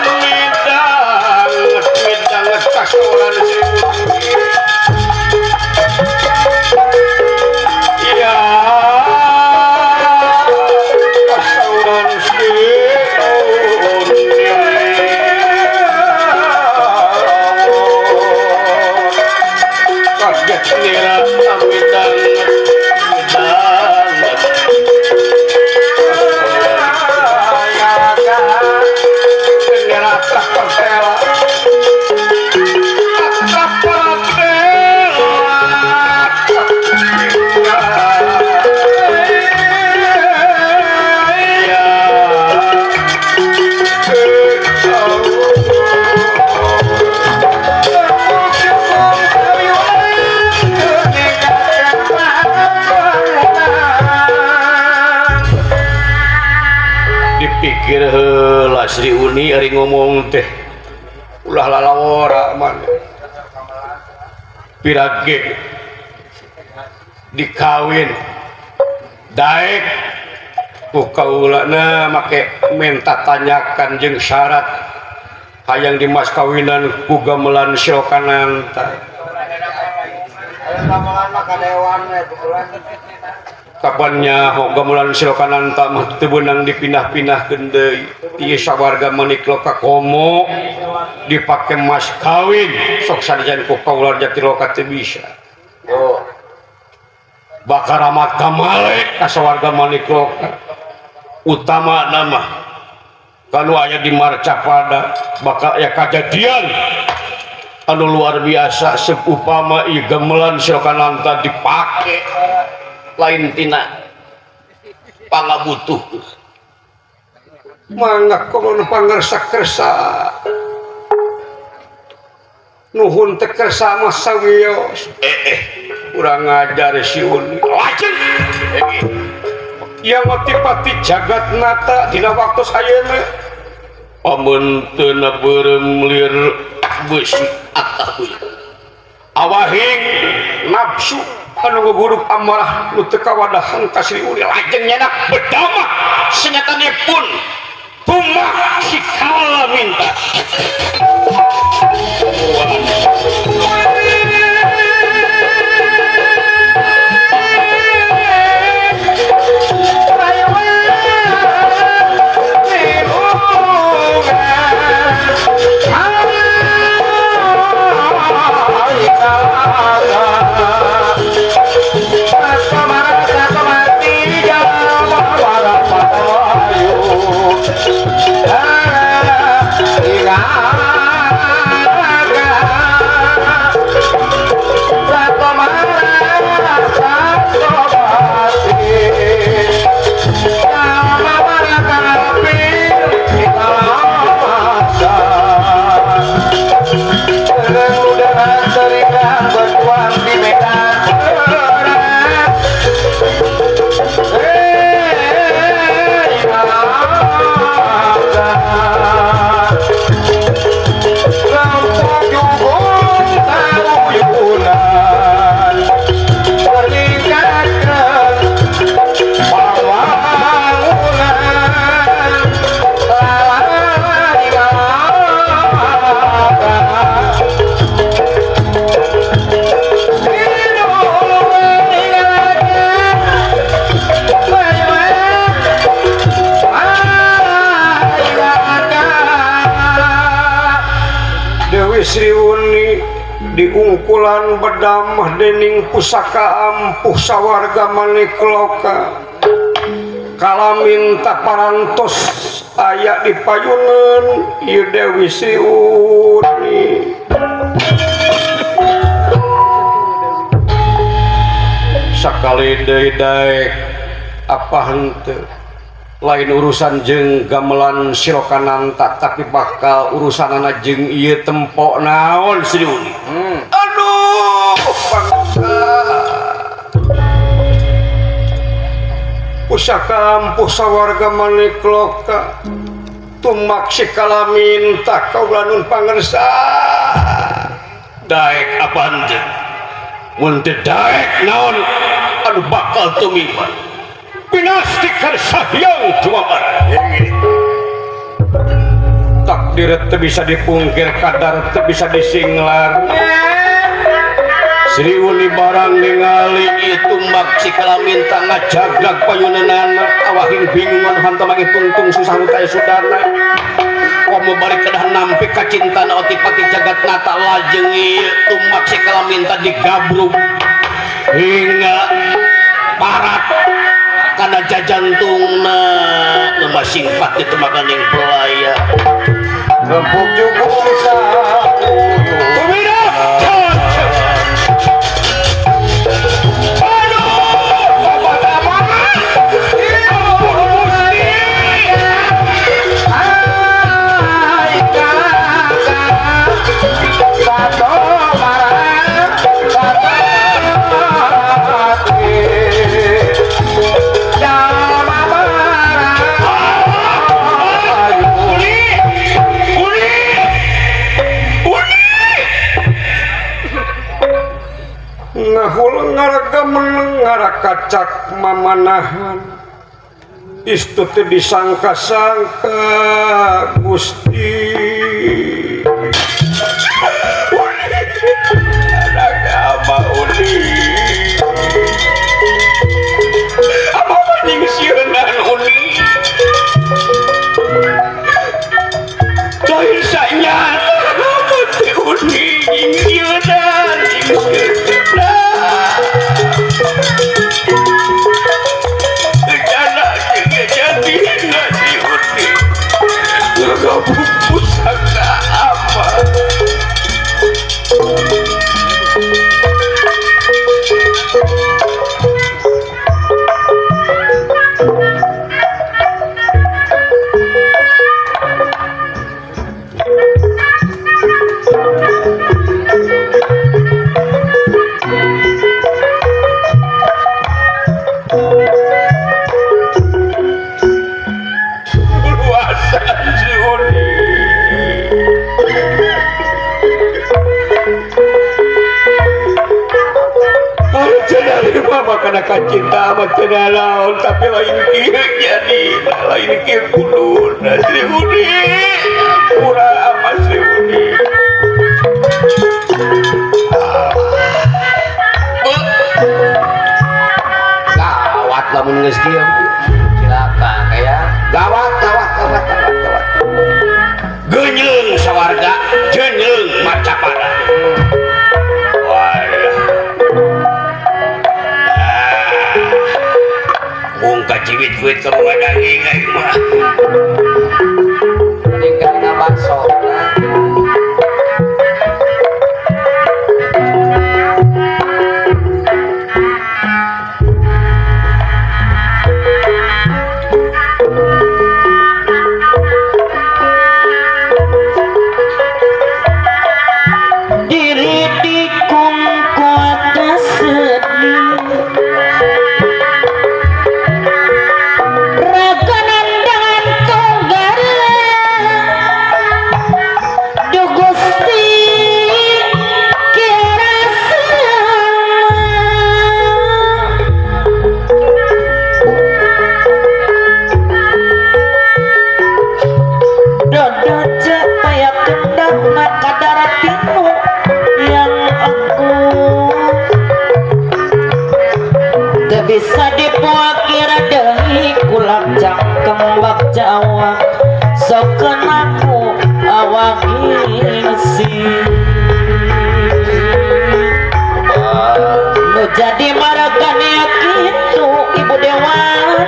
amedanget medanget kasoran Sri Uni. Dipikir heula Sri Uni ari ngomong teh ulah lalawora maneh pirage dikawin daek ku kaulana make menta tanyakan jeung syarat hayang di mas kawinan ku gamelan sirokananta. Kapan nyaho gamelan sirokananta mah teu beunang dipindah-pindahkeun deui ti sawarga manikloka komo dipake mas kawin sok sanajan ku kaula Jatiloka teu bisa. Oh. Bakal ramat kamale ka sawarga manikloka utama nama kanu aya di Marcapada bakal aya kajadian anu luar biasa seupama ieu gamelan sirokananta dipake lain tina pangabutuh. Mangga kono pangersa-kersa nuhun teh kersa mah sawios. Urang ngajar si Uni lajeng yang mati-pati jagat nata dina waktu ayeuna amun teu beureum lir beusi atahuy awahing nafsu anu ngeguruk amarah nu teu kawadahan ka Sri Uni lajeng nyenak bedamah senyatanipun tumak sikala minta. Diungkulan bedamah dening pusaka ampuh sawarga manikloka kalaminta parantos aya di payuneun ieu Dewi Sri Uni. Sakali deui daek apa henteu lain urusan jeung gamelan Sirokananta tapi bakal urusanana jeung ieu tempo naon Sri Uni. Aduh bangsa pusaka ampuh sawarga manikloka tumak si kalaminta kaula nun pangersa daek apa henteu mun teu daek naon anu bakal tumiba pinasti karsahyang tumamara. Takdir teu bisa dipungkir, kadar teu bisa disinglar. Sri Uni barang ningali ieu tumbak si kalaminta ngajaglag payuneunana awahing bingungan hantam mangih tungtung susah nu taya sudana komo bari kedah nampi kacintana otipati jagat nata lajeng ieu tumbak si kalaminta digabrug hingga parat kana jajantungna masing pati temaganing pelaya rempuk jugung Tumira. Ngahul ngaraga mengarakacak mamanahan istu teu disangka-sangka Gusti. Anak ama Uni ama nyingsieunan Uni lain sanyata apa teh Uni nyingsieunan nyingsieunan. Pusaka apa? Karena cinta sama cina laun tapi lain kieu jadi lain kieu kuduna Sri Uni pura ama Sri Uni. Gawat lamun geus kieu cilaka kaya gawat gawat gawat gawat gawat geunyeung sawarga jeunyeung macapada. Kajiwit-wit kamu daging aing mah. Mending kana bakso. Diri tikung kuat sedih bisa dipuakir deui kulak cangkem bak Jawa sok kenaku awak isi. Jadi maragania kitu Ibu Dewan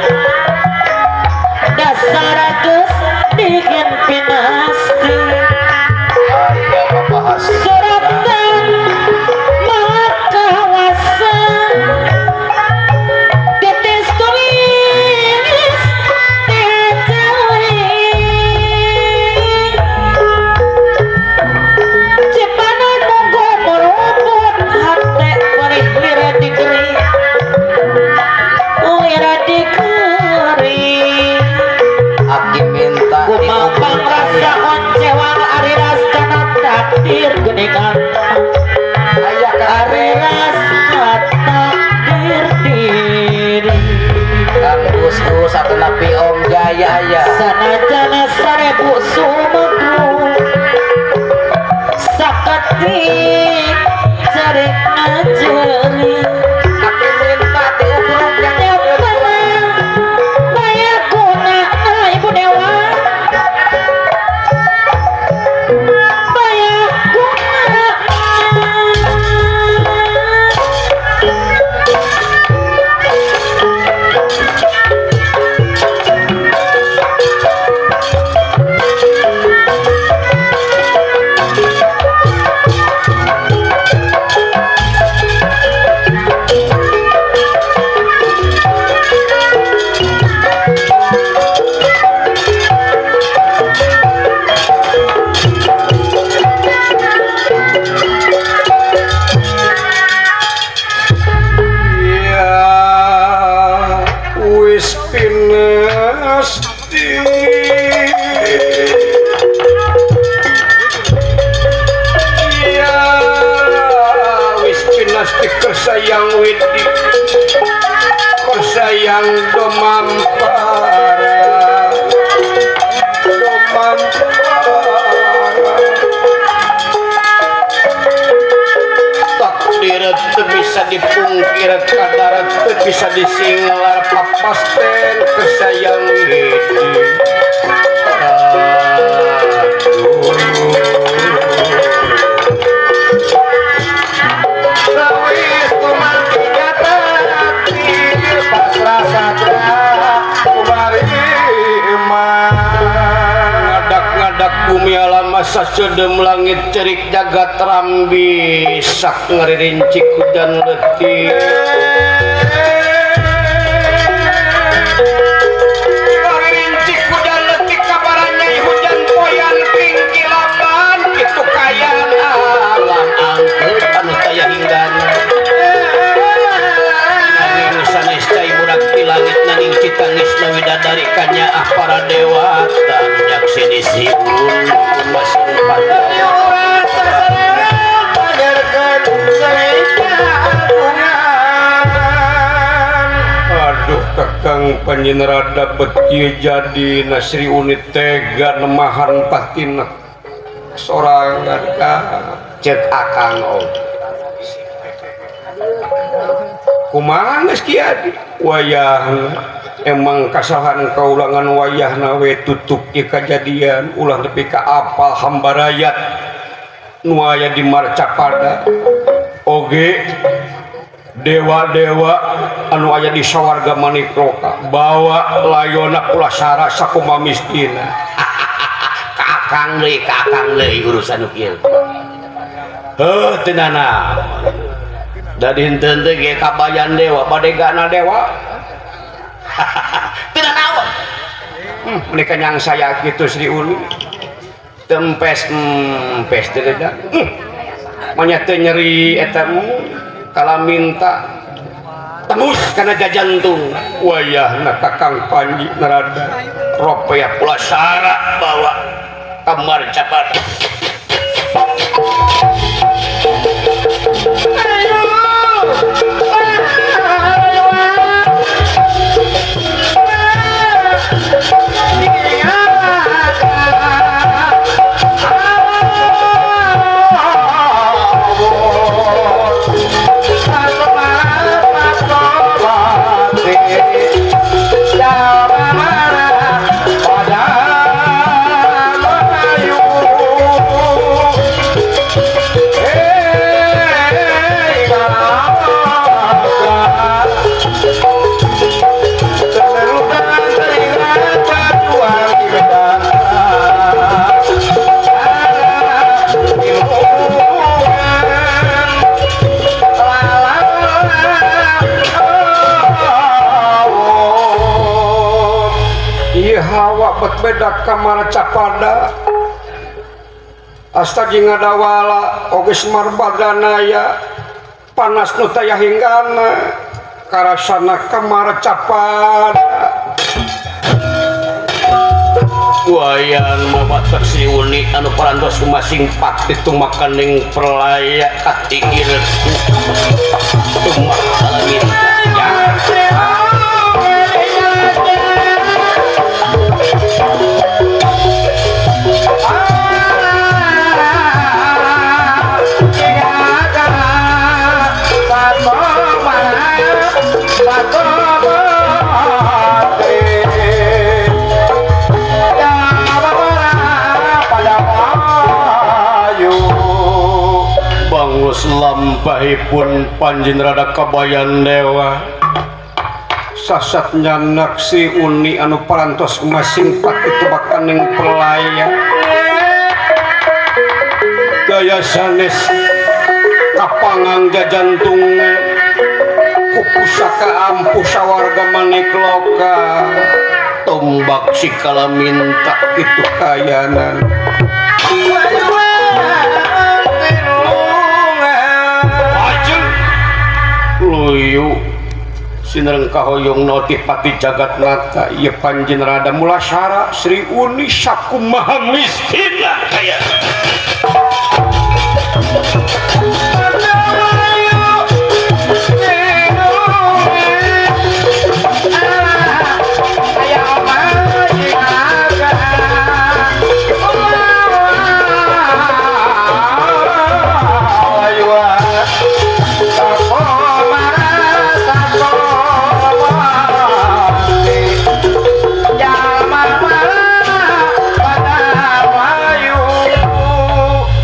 dasar geus digen pinasti Aya Bapak Hasim suratan maha kawasa titis tulis tiajali cipanan munggu meruput hate perih lira dikeri lira dikeri Aki minta kumapang rasa oncewang ari ras kana takdir geningan Aya ari ras takdir diri Kang Gus Gus atau Nabi Om Jaya aya sanajana sarebu sumegru saketik cerik ngajeri Aki minta diubruk yang Teu pernah baya guna Ibu Dewa baya guna. Ya wis pinasti ya wis pinasti kersayang widi kersayang domampara domampara takdir teu bisa dipungkir kadar teu bisa disinglar papasten kesayang widi. Aduh. Wis tumantinya takdir pasrah saja kumarima Ngadak-ngadak bumi alam saseudem langit cerik jagat rambi sak ngarincik hujan leutik ngarincik hujan leutik kabaran nyai hujan poyan pingkilapan kitu kayan alam angkeut anu taya hinggana nanging sanes cai budak ti langit nanging citangis na widadari kanyaah para dewata nyakseni siun mas pati Aduh kakang panjenengan bet kieu jadi Nasri unit tega nemahan patina sorangan ka cek akang om kumaha geus kieu adi wayahna emang kasalahan kaulangan wayahna we tutup ieu kajadian ulah nepi ka apal hambarayat nu aya di Marcapada oge dewa-dewa anu aya di sawarga Manikloka bawa layona pulasara sakumaha mistina ka akang deui urusan nu kieu heuh teu nanaon da dinten teh ge kabayan dewa badegana dewa teu nanaon menika nyang saya kitu Sri Uni tempes empes teh da manya teu nyeri eta kala minta tembus kana jajantung wayahna kakang Panji Narada ropea pulasara bawa ka Marcapada. Hey, dibawa bet beda ka Marcapada asta jeung ngadawala oge Semar Badanaya panas nu taya hinggana karasana ka Marcapada Wayan mawatak Sri Uni anu parantos masing pati tumakaning perlaya katiir tumak alamin ya. Lampahipun panjin rada kabayan dewa sasat nyanak Sri Uni anu parantos masing pati tebakaning pelaya gaya sanes kapangang jajantung ku pusaka ampuh sawarga manikloka tombak sikala minta itu kayanan. Luyu sinereng kahoyong noti pati jagat nata ieu panjin rada mulasara Sri Uni sakumaha miskinna kaya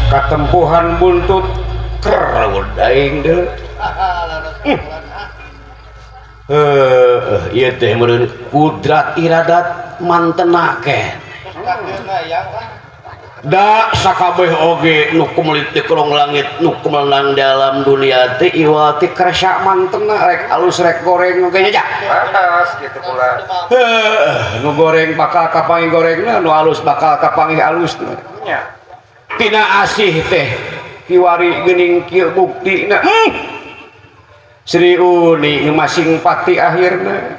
katempuhan buntut kerut aing deui. Ieu teh meureun kudrat iradat mantenake. Da sakabeh oge nu kumelit di kolong langit nu kumelang dalam dunia teh iwal teh kersa mantena rek alus rek goreng oge nya. Leres kitu pula. Heuh, nu goreng bakal kapanggih gorengna, nu alus bakal kapanggih alusna. Nya. Tina asih teh kiwari geuning kieu buktina. Sri Uni masing pati akhirna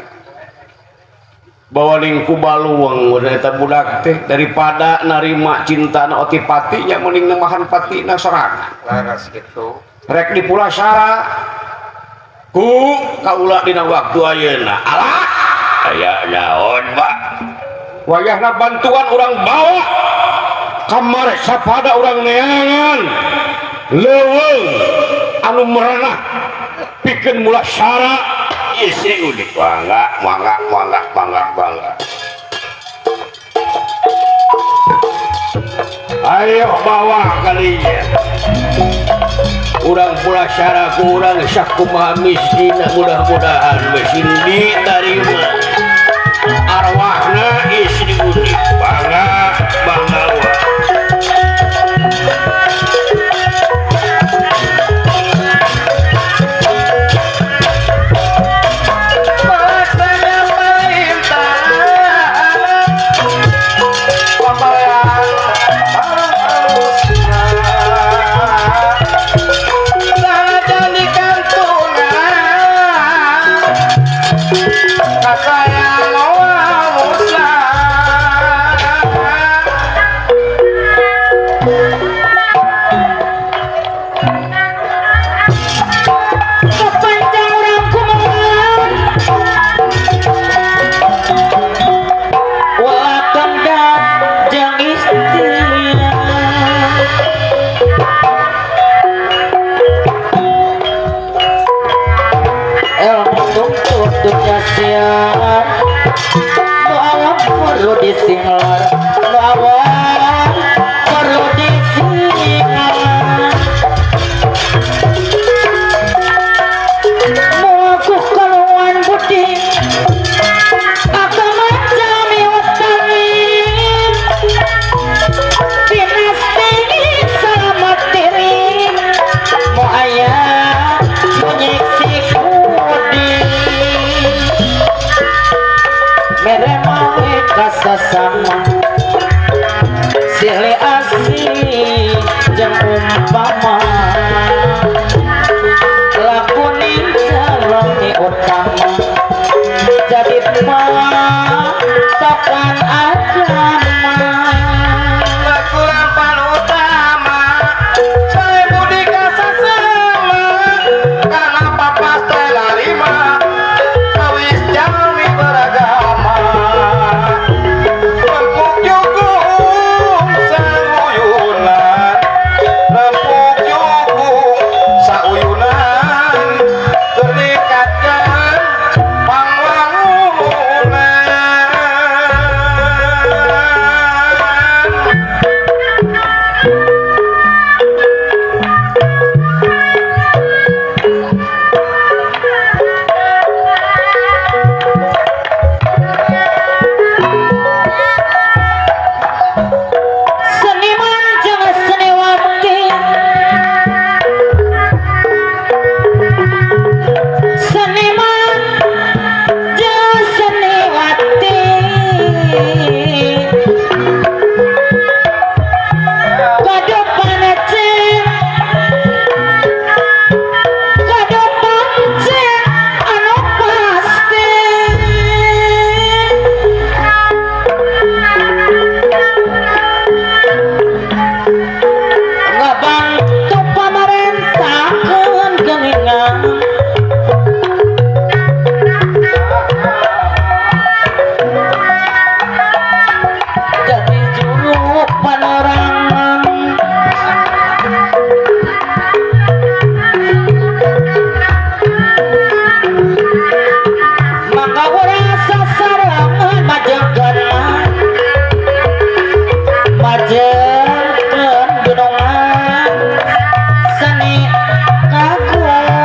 bawa ku baluang eta budak teh daripada narima cintana oti patinya mending nemahan patina sorangan. Leres kitu. Rek dipulasara ku kaula dina waktu ayeuna. Alah aya naon Pak. Wayahna bantuan urang bawa kamar sapada urang neangan leuweung anu merenah pikeun mulasara Sri Uni. Mangga mangga mangga mangga mangga. Ayo bawa kalinya. Urang pulasara ku urang sakumaha miskin mudah-mudahan mesin diterima. Arwahna Sri Uni. Bangga bangga. Kasasama silih asih jeung umpama lakuning jalani utama jadi patokan agama laku lampan utama saya budi kasasama karena papas telarima kawis jalmi beragama rempuk jugung sauyunan rempuk jugung sauyunan terningkatkan pangwangunan. Seniman jeung seniwati seniman jeung seniwati kadopan cing kadopan cing anu pasti ngabantu pamarentahkeun geuningan jadi juru panorangan maka urang sasarengan majengkeun majengkeun gunungan seni kagungan.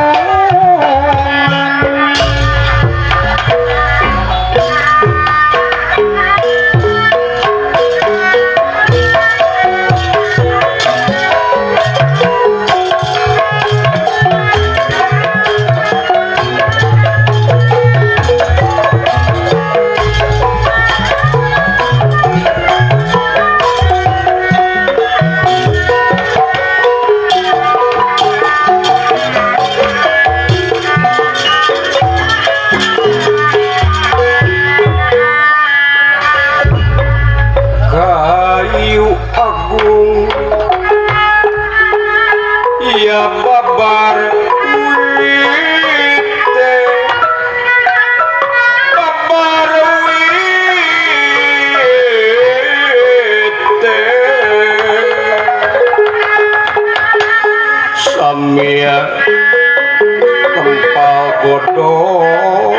Kayu agung ya babar wite babar wite samia kempal godong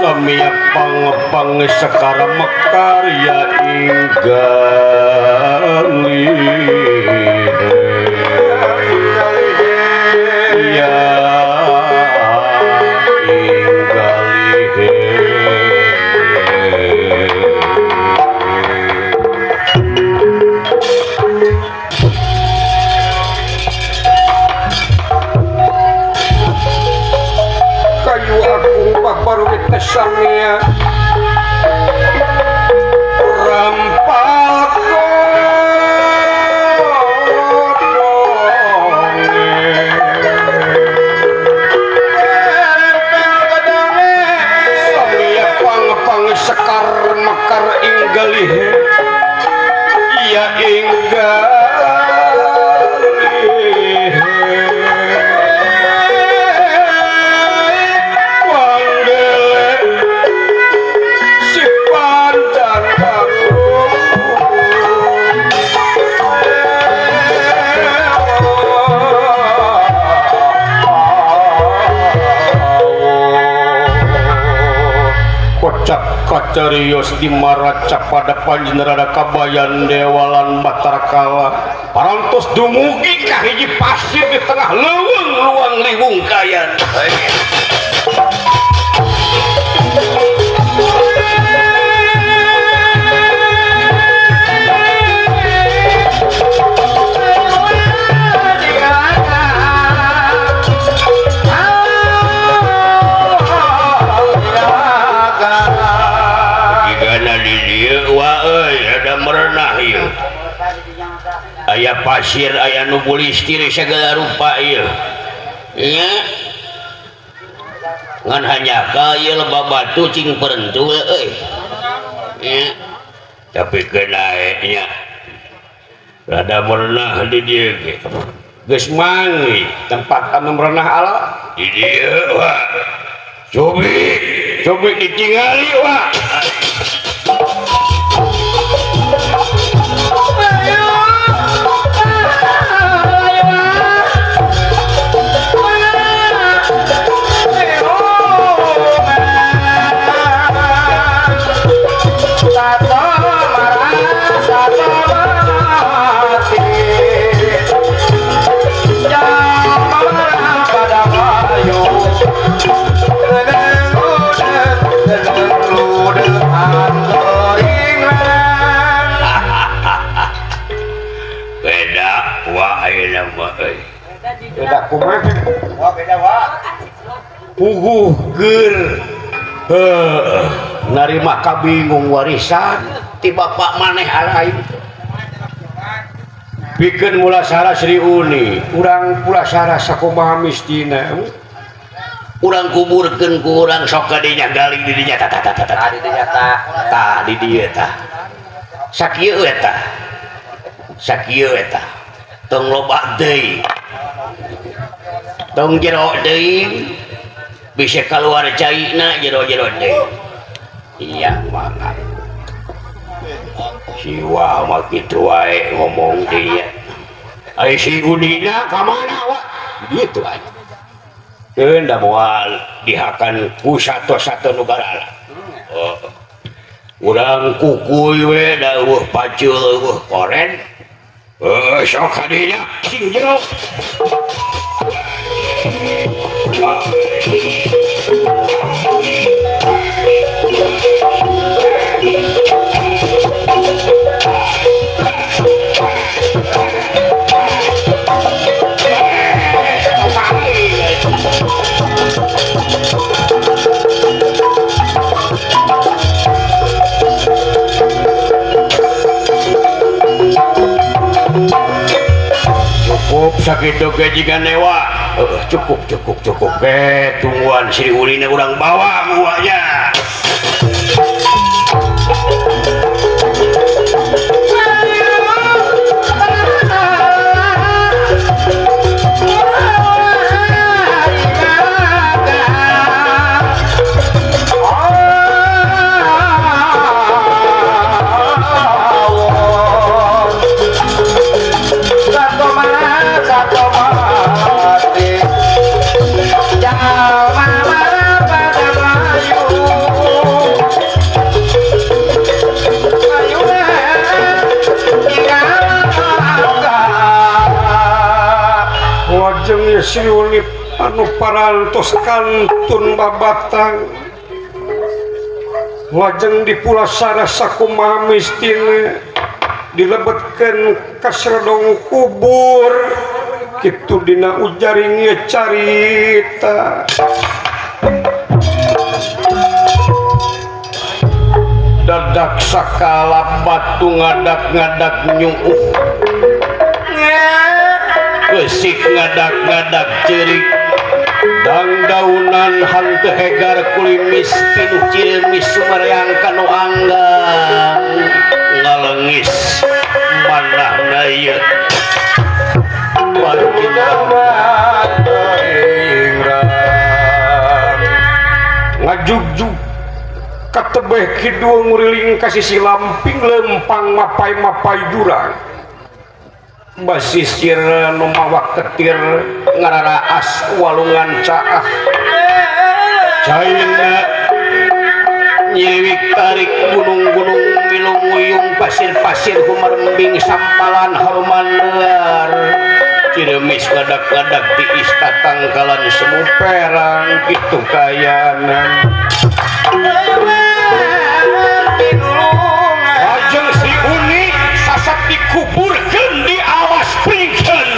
samia pang-pang sekara mekar ya inggali ya inggali. Kayu agung babar wite samia rampal godonge samia pang-pang sekar mekar inggalih ya inggalih wanggele si pandan baru. Kocak kacarios di maraca pada panjenengan kabayan dewalan Batara Kala parantos dumugi ka hiji pasir di tengah leuweung luang liwung kayan. Di Pasir aya nu bulistir segala rupa ieu nya ngan hanya ka ieu loba batu cing perentul euy nya tapi kenae nya rada merenah di dieu ge geus mangi tempat anu merenah ala di dieu wa cobi cobi ditingali wa. Beda kumaha? Wah beda wah. Puguh ger. Heuh, narima kabingung warisan ti bapak maneh alai. Pikeun mulasara Sri Uni, urang pulasara sakumaha mistina. Urang kuburkeun ku urang sok ka dinya gali di dinya tah tah tah tah. Di dinya tah. Tah di dieu tah. Sakieu eta. Sakieu eta. Tong loba deui. Tong jero deui bisa keluar caina jero-jero deui. Iya mangga. Si wa mah kitu wae ngomong deui. Ai si Unina ka mana wa? Gitu aja. Keun da moal dihakan ku sato-sato nu garala. Oh. Urang kukuy we da eueuh pacul eueuh koren. Sok kadinya sing jero. Cukup sakitu ge jiga newa. Cukup cukup cukup ge tungguan Sri Ulina urang bawa guanya. Sri Uni anu parantos kantun babatang lajeng dipulasara sakumaha mistina dilebetkeun ka sredong kubur kitu dina ujaring ieu carita. Dadak sakala batu ngadak-ngadak nyuuh kesik ngadak-ngadak cerik dangdaunan hantu hegar kulimis pinuh ciremis sumareang kanu anggang ngalengis manahna ieu ngajugjug katebeh kidul nguriling ka sisi lamping lempang mapai-mapai jurang basisir nu mawak ketir ngararaas walungan caah caina nyiwik tarik gunung-gunung milung uyung pasir-pasir humarembing sampalan harumanear ciremis ngadak-ngadak tiis tatangkalan semu perang kitu kayanan. Lajeng si Uni sasat dikuburkeun di awas pringkeun.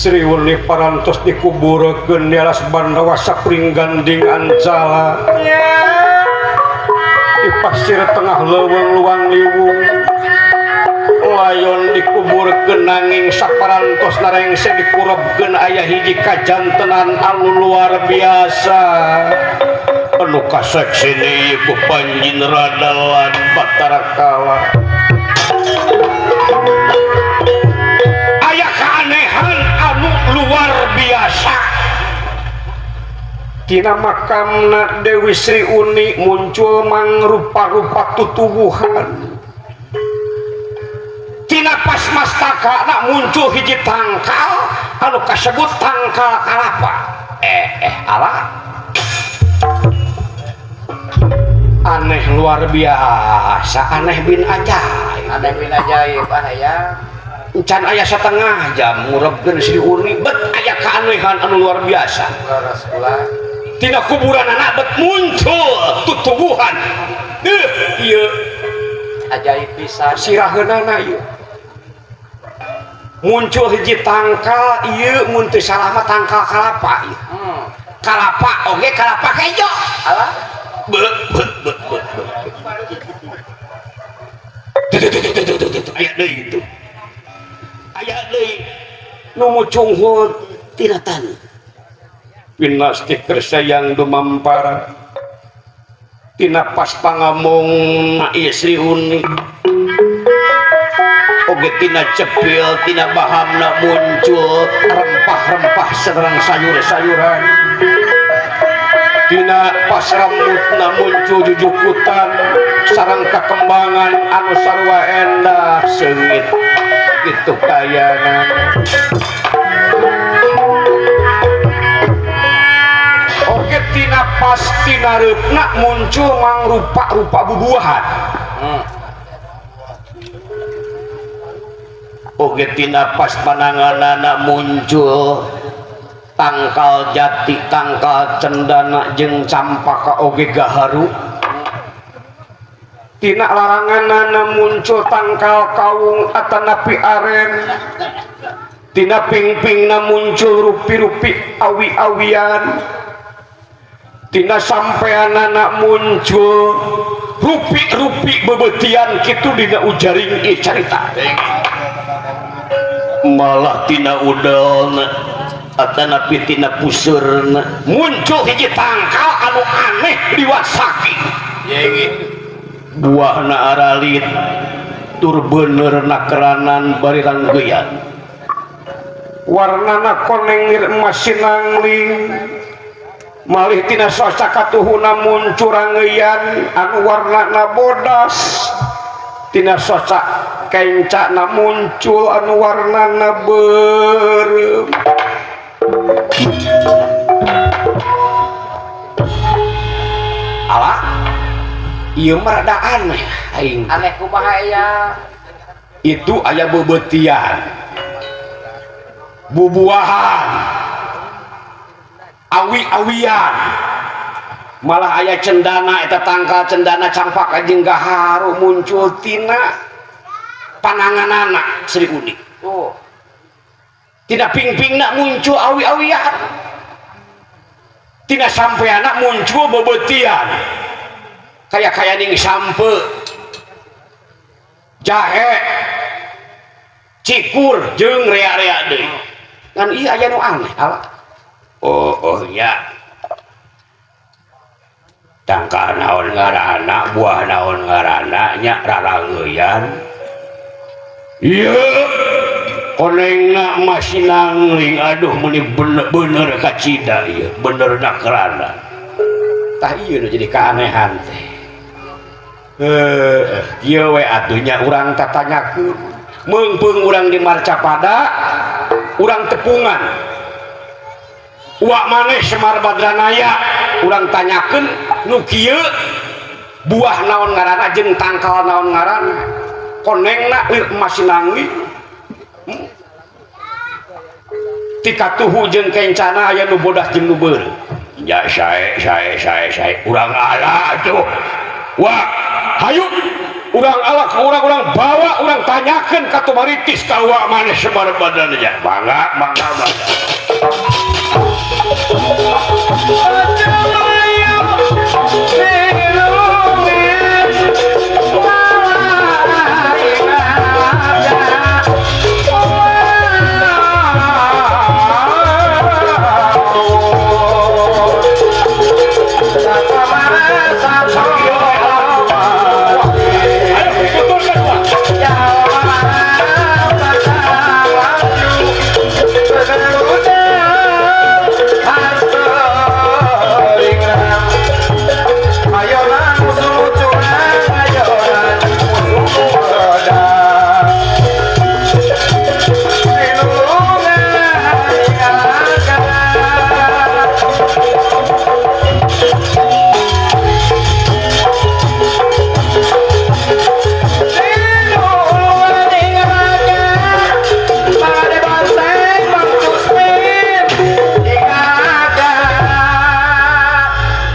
Sri Uni parantos dikuburkeun di alas Bandawa sapring ganding ancala di pasir tengah leuweung luang liwung layon dikuburkeun nanging saparantos narengse dikurebkeun aya hiji kajantenan anu luar biasa anu kasakseni ku Panjin Radalan Batara Kala. Aya keanehan anu luar biasa tina makamna Dewi Sri Uni muncul mangrupa-rupa tutuwuhan. Tina pas mastakana muncul hiji tangkal anu kasebut tangkal kalapa. Ala aneh luar biasa, aneh bin ajaib. Aneh bin ajaib aya. Encan aya setengah jam ngurebkeun Sri Uni bet aya keanehan anu luar biasa. Tina kuburan anak bet muncul tutuwuhan. Ieu ajaib pisan siraheunana ieu. Muncul hiji tangkal ieu mun teu salah mah tangkal kalapa ieu. Kalapa oge kalapa hejo. Alah. Be be be be. Aya deui itu. Aya deui nu mucunghul tina taneuh. Pinasti kersayang dumampara tina pas pangamong ieu Sri Uni oge tina cepil tina bahamna muncul rempah-rempah serang sayur-sayuran tina pas rambutna muncul jujukutan sareng kakembangan anu sarua endah seungit kitu kayana. Oge tina pas tina reupna muncul mangrupa-rupa bubuahan. Oge tina pas pananganana muncul tangkal jati, tangkal cendana jeung campaka oge gaharu. Tina laranganana muncul tangkal kawung atanapi aren. Tina pingpingna muncul rupi-rupi awi-awian. Tina sampeanana muncul rupi-rupi bebetian kitu dina ujaring ieu carita. Malah tina udelna atanapi tina puseurna muncul hiji tangkal anu aneh liwat saking. Buahna aralit tur beuneur nakeranan bari ranggeyan. Warnana koneng lir emas sinangling. Malih tina soca katuhuna muncul ranggeyan anu warnana bodas. Tina soca kencana muncul anu warnana beureum. Alah, ieu mah rada aneh aing. Aneh kumaha aya? Itu aya beubeutian, bubuahan, awi-awian, malah aya cendana eta tangkal cendana campak jeung gaharu muncul tina pananganana Sri Uni. Oh. Tina pingpingna muncul awi-awian. Tina sampeana muncul beubeutian. Kaya-kaya ning sampe, jahe, cikur jeung rea-rea deui. Ngan ieu aya nu aneh ala. Oh, oh ya. Tangkal naon ngaranna, buah naon ngaranna nya rarangeuyan. Ieu konengna masih nangling, aduh meuni bener-bener kacida ieu, bener nakrana. Tah ieu nu jadi keanehan teh. Ieu we atuh nya urang tatanyakeun. Meungpeung urang di Marcapada, urang tepungan. Uak maneh Semar Badranaya, urang tanyakeun nu kieu buah naon ngaranna jeung tangkal naon ngaranna. Konengna lir emas sinangli. Tika tuhu jeung kencana aya nu bodas jeung nu beureum. Ya sae sae sae sae urang ala atuh. Wah, hayu. Urang alak urang-urang bawa urang tanyakeun ka Tumaritis ka uwa maneh sebar badannya. Mangga mangga mangga. Ayo tuturkeun uwa.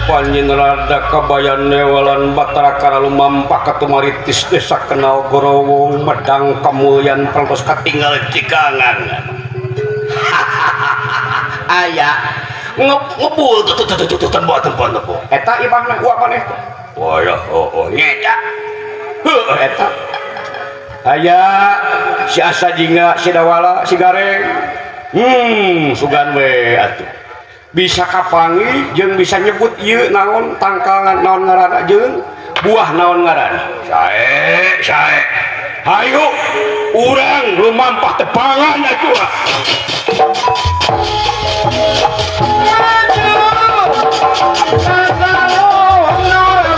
Panjenengan kabayan newalan Batara Kara lumampah ka Tumaritis desa Kenal Gorowong medang kamulyan parantos katinggal cikangan. Aya ngebul tuh tuh tuh tuh tempo tempo tempo. Eta imahna uwa maneh teh. Wah, oh oh nyeta. Heuh eta. Aya si Asa jingga si Dawala si Gareng. Sugan we atuh. Bisa kapangi jeung bisa nyebut ieu naon tangkalna naon ngaranna jeung buah naon ngaranna. Sae sae. Hayu urang lumampah tepangan atuh. Maju.